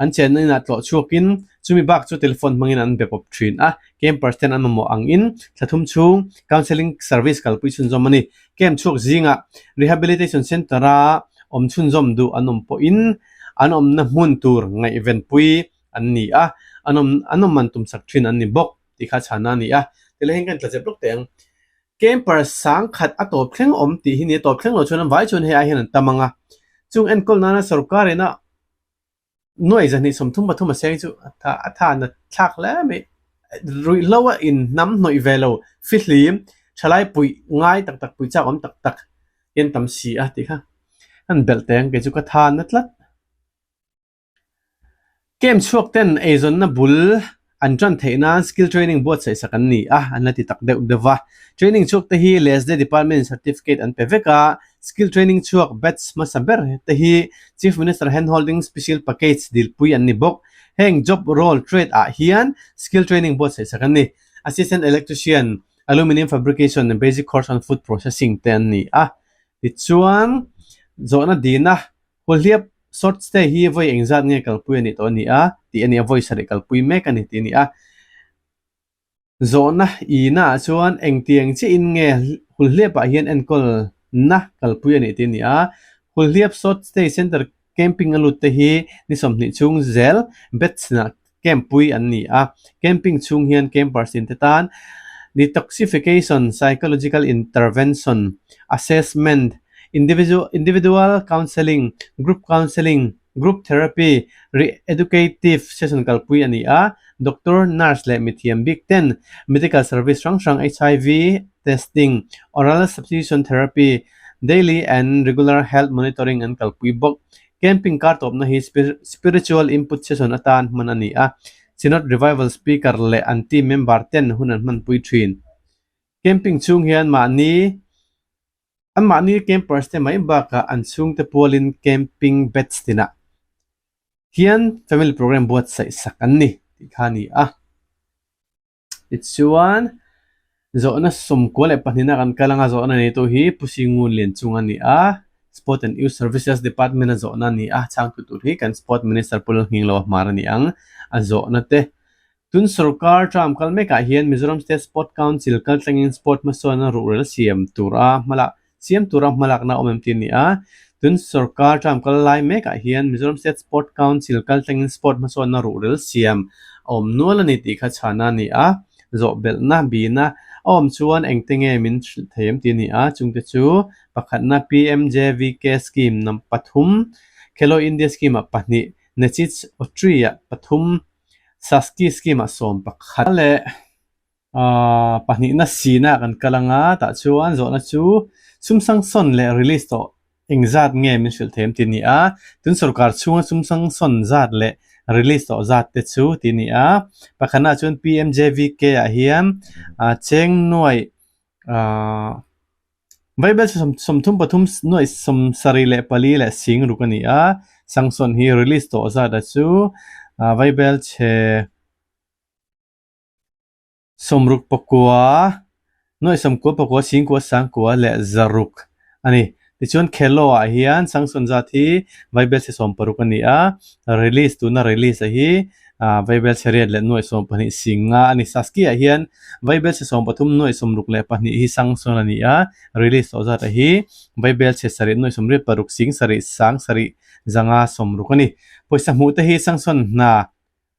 an chenna inah tlawh chhuakin chumi bak chu telephone hmangin an be pawp thin a, campers ten an mamawh angin thla thum chhung counselling service kalpui chhunzawm a ni. Camp chhuak zingah rehabilitation centre-a awm chhunzawm duh an awm pawhin an awmna hmun tur ngaihvenpui an ni a, an awm an awm man tum sak thin an ni bawk tih kha chhana a ni a, tilai hian kan tla zep lawk teh ang. Camper sang khat a tawp thleng awm tih hi ni a, tawp thleng lo chuan an vai chuan hei ai hian an tam ang a, chung enkawl nana sorkar ina nuai 233 a seng chu a tha a tha na thlak hle mai, ruihhlo a in hnam hnawih ve lo fihlim thalai puih ngai tak tak puih chak awm tak tak hian tam si a tih kha an belh teh ang kei chu ka tha na tlat. Camp chhuak ten eizawnna bul an tan theih nan skill training buatsaih sak an ni a, an la ti tak deuh deuh va. Training chhuak te hi LESDE department in certificate an pe vek a, skill training chhuak batch hmasa ber te hi Chief Minister Handholding Special Package dilpui an ni bawk. Heng job role trade ah hian skill training buatsaih sak an ni. Assistant Electrician, Aluminium Fabrication and Basic Course on Food Processing te an ni a. Tichuan, zawhna dina Hulhliap. Short stay hi vawi engzat nge kalpui a nih tawh a ni a tih a ni a, vawi sarih kalpui mek a ni tih a ni a. Zawhna ina ah chuan engtiang chiahin nge Hulhliap ah hian enkawl na kalpui a nih tih a ni a. Hulhliap Short Stay Centre camping a lut te hi ni 20 chhung zel bed chinah camp pui an ni a. Camping chhung hian campers in te tan detoxification, psychological intervention, assessment, individual counselling, group counselling, Group therapy, re-educative session kalpui a ni a, doctor, nurse leh mithiam bik ten medical service hrang hrang HIV testing, oral substitution therapy, daily and regular health monitoring an kalpui bawk. Camping kar tawpna hi spiritual input session atan hman a ni a, Synod Revival speaker leh an team member ten hun an hmanpui thin. Camping chhung hian mahni Anmahni campers te mai bakah an chhungte pualin camping beds tinah hian family program buatsaih sak an ni tih kha a ni a. Tichuan zawhna 92 a kan kal anga zawhna neitu hi Pu Singun Lianchung a ni a, Sport and Youth Services Department a zawhna a ni a, chhangtu tur hi kan Sport Minister Pu Lalnghinglo a hmar a ni ang a zawhna te. Tun sorkar term kal mekah hian Mizoram State Sport Council kaltlangin sport hmasawnna ruhrel siam tura hmalak siam tura hmalakna awm em tih a ni a. Tun sorkar term kal lai mekah hian Mizoram State Sport Council kaltlangin sport hmasawnna ruhrel siam a awm nual a ni tih kha chhana a ni a. Zawhbelhna bihna a awm chuan engte nge min hrilh thei em tih a ni a. Chungte chu pakhatna PMJVK scheme nam pathum, Khelo India scheme ah pahnih, Nechich Otri-ah pathum, Saski scheme ah 11 leh pahnihna sina kan kal anga tah chuan zawhna chu sumsangsawn leh release tawh engzat nge min hrilh thei em tih a ni a, tun sorkar chhunga sumsangsawn zat leh release tawh zat te chu tih a ni a, pakhatna ah chuan PMJVK ah hian cheng nuaih Bible chu 33 74 sing ruk a ni a, Sangsawn hi release tawh zat a chu Bible chhe 69 99 singkua sangkua leh zaruk a ni. Tichuan Khelo ah hian Sangsawn zat hi Bible chhe 60 a ni a, release tuna release a hi Vaibel chhe riat leh nuaih 12 sing nga a ni. Saski ah hian Vaibel chhe 13 nuaih 62 hi sang sawn a ni a, release tawh zat a hi Vaibel chhe sarih nuaih 86 sing sarih sang sarih zanga 60 a ni. Pawisa hmuh te hi sangsawn hna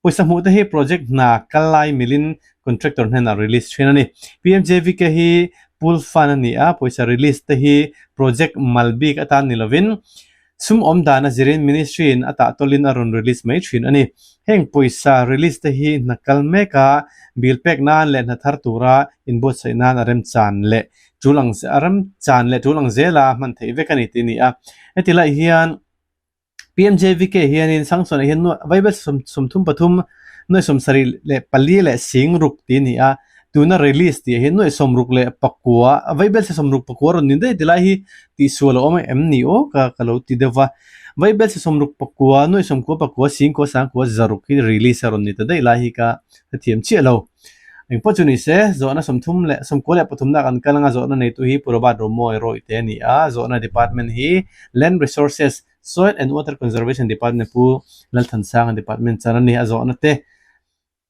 Pawisa hmuh te hi project hna kal lai milin contractor hnenah release thin a ni. PMJVK hi pool fund a ni a, pawisa release te hi project mal bik atan ni lovin Sum awm dan a zirin Ministry in a tahtawlin a rawn release mai thin a ni. Heng pawisa release te hi hna kal mek a, bill pek nan leh hna thar tura inbuatsaih nan a remchan leh tul ang a remchan leh tul ang zela hman theih vek a ni tih a ni a. Heti lai hian PMJVK hianin Sangsawnah hian Vaibel 33 74 leh 60 tih a ni a. Tuna release tih ah hian nuaih 69 vaibel chhe 64 rawn ni daih ti lai hi tihsual a awm em ni aw ka ka lo ti deuh va. Vaibel chhe 69 nuaih 99 singkua sangkua zaruk hi release a rawn ni ta daih lai hi ka hrethiam chiah lo. Engpawh chu ni se zawhna 30 leh 93 na kan kal anga zawhna neitu hi Pu Robert Romawi Rawih te a ni a, zawhna department hi Land Resources, Soil and Water Conservation Department Pu Lalthansanga department chan a ni a zawhna te.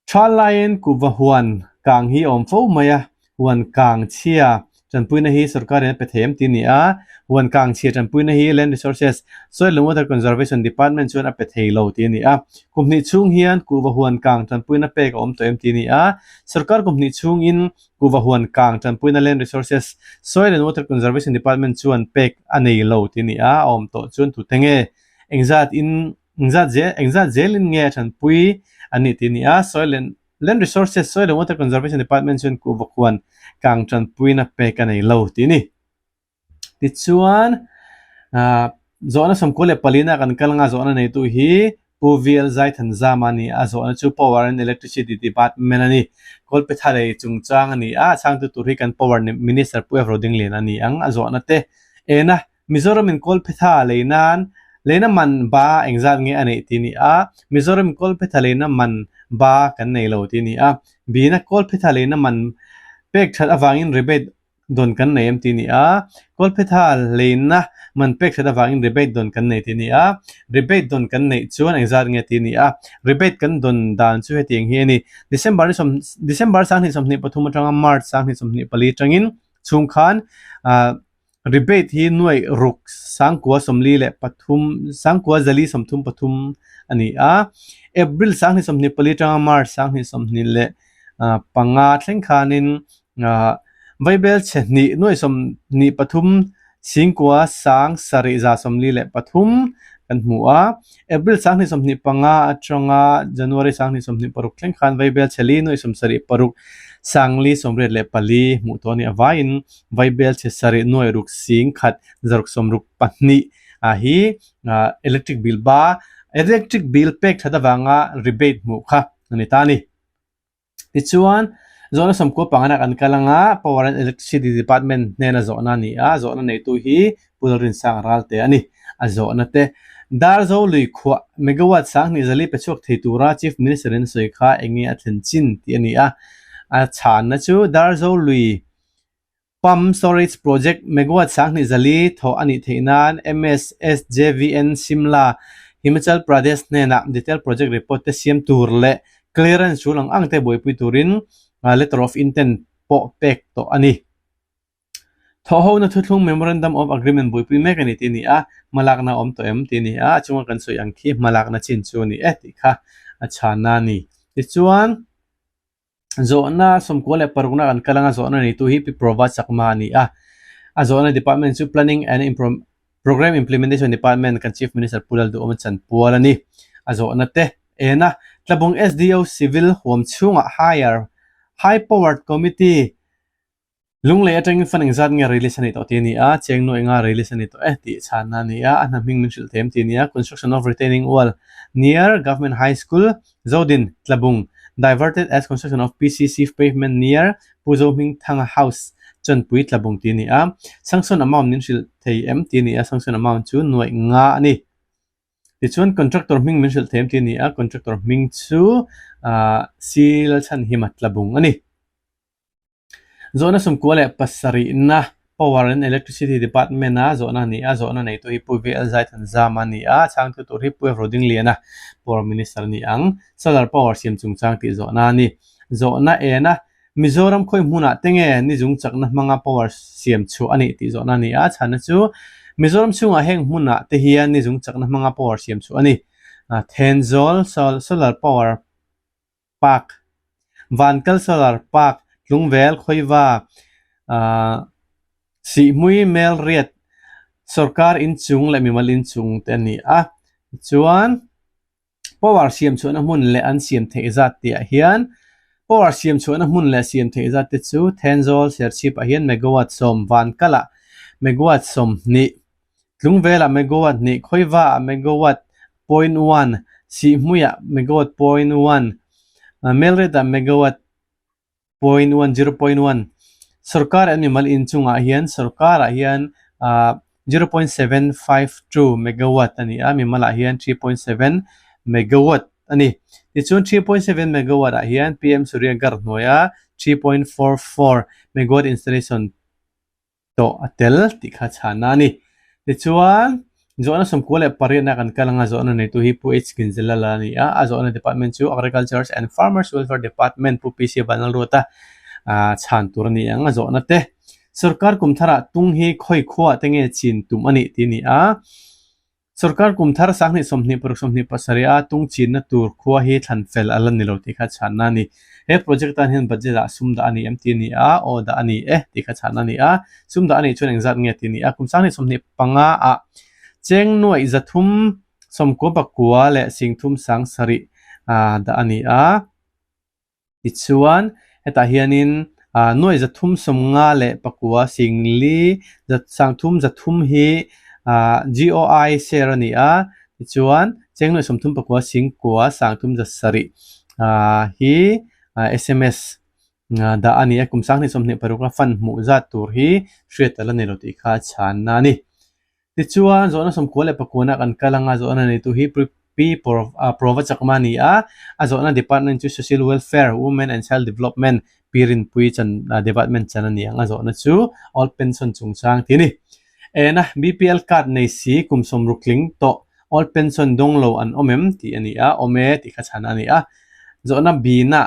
Tha laiin kuhva huan kang hi a awm fo mai a, huan kang chhia tanpuina hi sorkarin a pe thei em tih a ni a, huan kang chhia tanpuina hi Land Resources, Soil and Water Conservation Department chuan a pe thei lo tih a ni a, kum hnih chhung hian kuhva huan kang tanpuina pek a awm tawh em tih a ni a, sorkar kum hnih chhungin kuhva huan kang tanpuina Land Resources, Soil and Water Conservation Department chuan pek a nei lo tih a ni a, a awm tawh chuan tute nge engzat in Engzat zel engzat zelin nge a thanpui a nih tih a ni a, Soil and Land Resources, Soil and Water Conservation Department chuan kuhva khuan kang tanpuina pek a nei lo tih a ni. Tichuan, ah zawhna 94 a kan kal anga zawhna neitu hi Pu VL Zaithanzama a ni a, zawhna chu Power and Electricity Department a ni. Kawlphetha lei chungchang a ni a, a chhangtu tur hi kan Power Minister Pu F Rodinglian a ni ang a zawhna te ena Mizoramin kawlphetha lei nan leina man ba engzat nge a neih tih a ni a, Mizoramin kawlphetha leina man ba kan nei lo tih a ni a, Bina kawlphetha leina man pek that avangin rebate. dawn kan nei em tih a ni a, Kawlphetha leina man pek hret avangin rebate dawn kan nei tih a ni a, rebate dawn kan neih chuan engzat nge tih a ni a, rebate kan dawn dan chu hetiang hi a ni, December ni sawm December 2023 atanga March 2024 atangin chhung khan ah rebate hi nuaih ruk 943 9,433 a ni a, April 2024 atanga March 2025 thleng khanin Vaibel chhe hnih nuaih 23 singkua sang sarih za 43 kan hmu a. April 2025 atanga January 2026 thleng khan Vaibel chhe li nuaih 76 sang li 84 hmuh tawh a ni. A vaiin Vaibel chhe sarih nuaih ruk sing khat zaruk sawmruk pahnih ah hi electric bill ba electric bill pek that avanga rebate hmuh kha a ni ta a ni. Tichuan, zawhna sawmkua pangana kan kal anga Power and Electricity Department hnena zawhna a ni a, zawhna neitu hi Pu Lalrinsanga Ralte a ni. A zawhna te, Darzo lui khuah megawatt 20,000 pe chhuak thei tura Chief Minister in a sawi kha eng nge a thlen chin tih a ni a, a chhanna chu Darzo lui Pump Storage Project megawatt 20,000 thawh a nih theih nan MSSJVN Shimla, Himachal Pradesh hnenah detail project report te siam tur leh clearance tul ang ang te buaipui turin letter of intent pawh pek tawh a ni. Thawhhona thuthlung Memorandum of Agreement buaipui mek a ni tih a ni a, hmalakna a awm tawh em tih a ni a, a chunga kan sawi ang khi hmalakna chin chu a ni e tih kha a chhana a ni. Tichuan. Zawhna 16 kan kal anga zawhna neitu hi Pi Prova Chakma a ni a. A zawhna department chu Planning and Programme Implementation Department kan Chief Minister Pu Lalduhawma chanpual a ni. A zawhna te en a, Tlabung SDO Civil huam chhungah Higher High Powered Committee Lunglei atangin fund engzat nge release a ni tawh tih a ni a, cheng nuaih nga release a ni tawh e tih chhanna a ni a, a hna hming min hrilh them tih a ni a, Construction of retaining wall near Government High School, Zodin, Tlabung, diverted as construction of PCC pavement near Pu Zohmingthanga House, Chawnpui, Tlabung tih a ni a, sanction amount min hrilh thei em tih a ni a, sanction amount chu nuaih nga a ni. Tichuan contractor hming min hrilh them tih a ni a, contractor hming chu ah Si Lalchhanhima Tlabung a ni. Zawhna 17na Power and Electricity Department a zawhna a ni a, zawhna neitu hi Pu VL Zaithanzama a ni a, chhangtu tur hi Pu F Rodingliana Power Minister a ni ang. Solar Power siam chungchang tih zawhna a ni. Zawhna ena Mizoram khawi hmunah te nge ni zung chakna hmanga power siam chhuah a nih tih zawhna a ni a, chhanna chu Mizoram chhungah heng hmunah te hian ni zung chakna hmanga power siam chhuah a ni. Thenzawl Solar Power Park, Vankal Solar Park, Tlungvel, Khawiva, Sihhmui, Melriat, Sorkar inchung leh mimal inchung te a ni a. Tichuan, power siam chhuahna hmun leh an siam theih zat tih ah hian power siam chhuahna hmun leh siam theih zat te chu Thenzawl Serchhip ah hian megawatt 10, Vankal ah megawatt 20, Tlungvelah megawatt hnih, Khawivaah megawatt point one, Sihhmuiah megawatt point one, Melriatah megawatt point one, 0.1. Sorkar an mimal inchungah hian sorkarah hian 0.752 megawatt a ni a, mimalah hian 3.7 megawatt a ni. Tichuan 3.7 megawatt ah hian PM Surya Ghar hnuaia 3.44 megawatt installation tawh a tel tih kha chhana a ni. Tichuan, zawhna 98 kan kal anga zawhna neitu hi Pu H Ginzilala a ni a, a zawhna department chu Agriculture and Farmers Welfare Department Pu PC Vanlalruata chhan tur a ni ang a zawhna te. Sorkar kum tharah tung hi khawi khuaah te nge chin tum a nih tih a ni a. Sorkar kum thar 2020 27 a tung chinna tur khua hi thlan fel a la ni lo tih kha chhanna a ni. He project tan hian budget ah sum dah a ni em tih a ni a, aw dah a ni e tih kha chhanna a ni a. Sum dah a nih chuan engzat nge tih a ni a, kum 2025 ah cheng nuaih 399 leh 37 dah a ni a. Tichuan, hetah hianin nuaih 359 4 303 hi GOI share a ni a, tichuan cheng nuaih 39 9 307 hi sms dah a ni a, kum 2026 a fund hmuh zat tur hi hriat a la ni lo tih kha chhanna a ni. Tichuan, zawhna 99 kan kal anga zawhna neitu hi Pi Prova Chakma a ni a, a zawhna department chu Social Welfare, Women and Child Development. Pi Rinpuii chan department chan a ni ang a zawhna chu Old Pension chungchang tih a ni. Ena BPL card nei si kum sawmruk tling tawh Old Pension dawng lo an awm em tih a ni a, awm e tih kha chhan a ni a. Zawhna B-na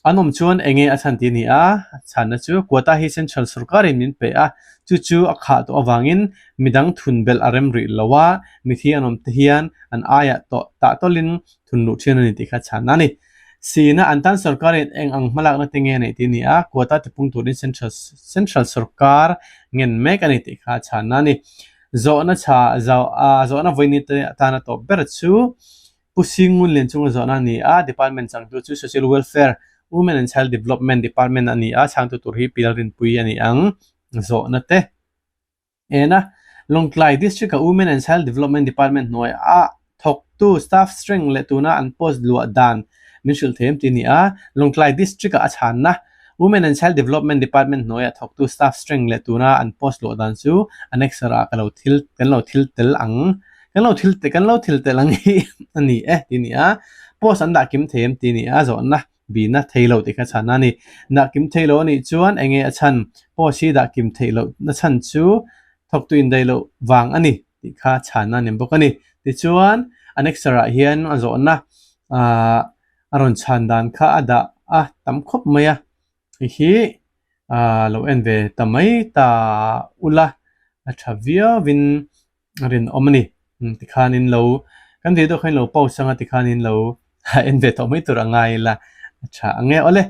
An awm chuan enge a chhan tih a ni a, chhanna chu quota hi central sorkarin min pe a, chu chu a khah tawh avangin midang thun belh a rem rih lo a, mithi an awm te hian an aiah tawh tah tawlhin thun luh ṭhin a ni tih kha chhanna a ni. Sina an tan sorkarin eng ang hmalakna te nge a neih tih a ni a, quota tipung turin central central sorkar ngen mek a ni tih kha chhanna a ni. Zawhna chha zawhna vawiin te atana tawp ber chu Pu Singun Lianchunga zawhna a ni a, Department changtu chu Social Welfare, Women and Child Development Department a ni a, chhangtu tur hi Pi Lalrinpuii a ni ang. Zawhna te ena Lawngtlai District-a Women and Child Development Department hnuaiah thawktu staff strength leh tuna an post luah dan min hrilh thei em tih a ni a, Lawngtlai District-a a chhanna Women and Child Development Department hnuaiah thawktu staff strength leh tuna an post luah dan chu annexure-ah ka lo thil kan lo thil tel ang. Kan lo thil kan lo thil tel ang hi a ni e tih a ni a, post an dah kim thei em tih a ni a, zawhna bihna thei lo tih kha chhan a ni. Dah kim thei lo a nih chuan eng nge a chhan? Post hi dah kim theih loh na chhan chu thawktu indaih loh vang a ni tih kha chhan a ni bawk a ni. Tichuan annexure ah hian a zawhna ah a rawn chhan dan kha a dah a tam khawp mai a, hei hi ah lo en ve ta mai ta ula a tha viauin a rinawm a ni. Tikhanin lo kan video kha in lo pause anga tikhanin lo en ve tawh mai tur a ngai ila a tha ang e. Awle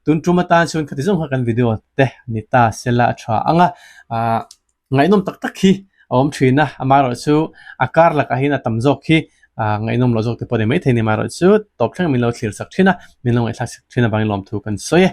tun tum atan chuan khati zawng kha kan video te ni ta sela a tha ang a, ah ngaihnawm tak tak hi a awm thin a, amaherawhchu a kar lakah hian a tam zawk hi ah ngaihnawm loh zawk te pawh a ni maithei a ni. Amaherawhchu tawp thleng min lo thlir sak thin a, min lo ngaihthlak sak thin avangin lawmthu kan sawi e.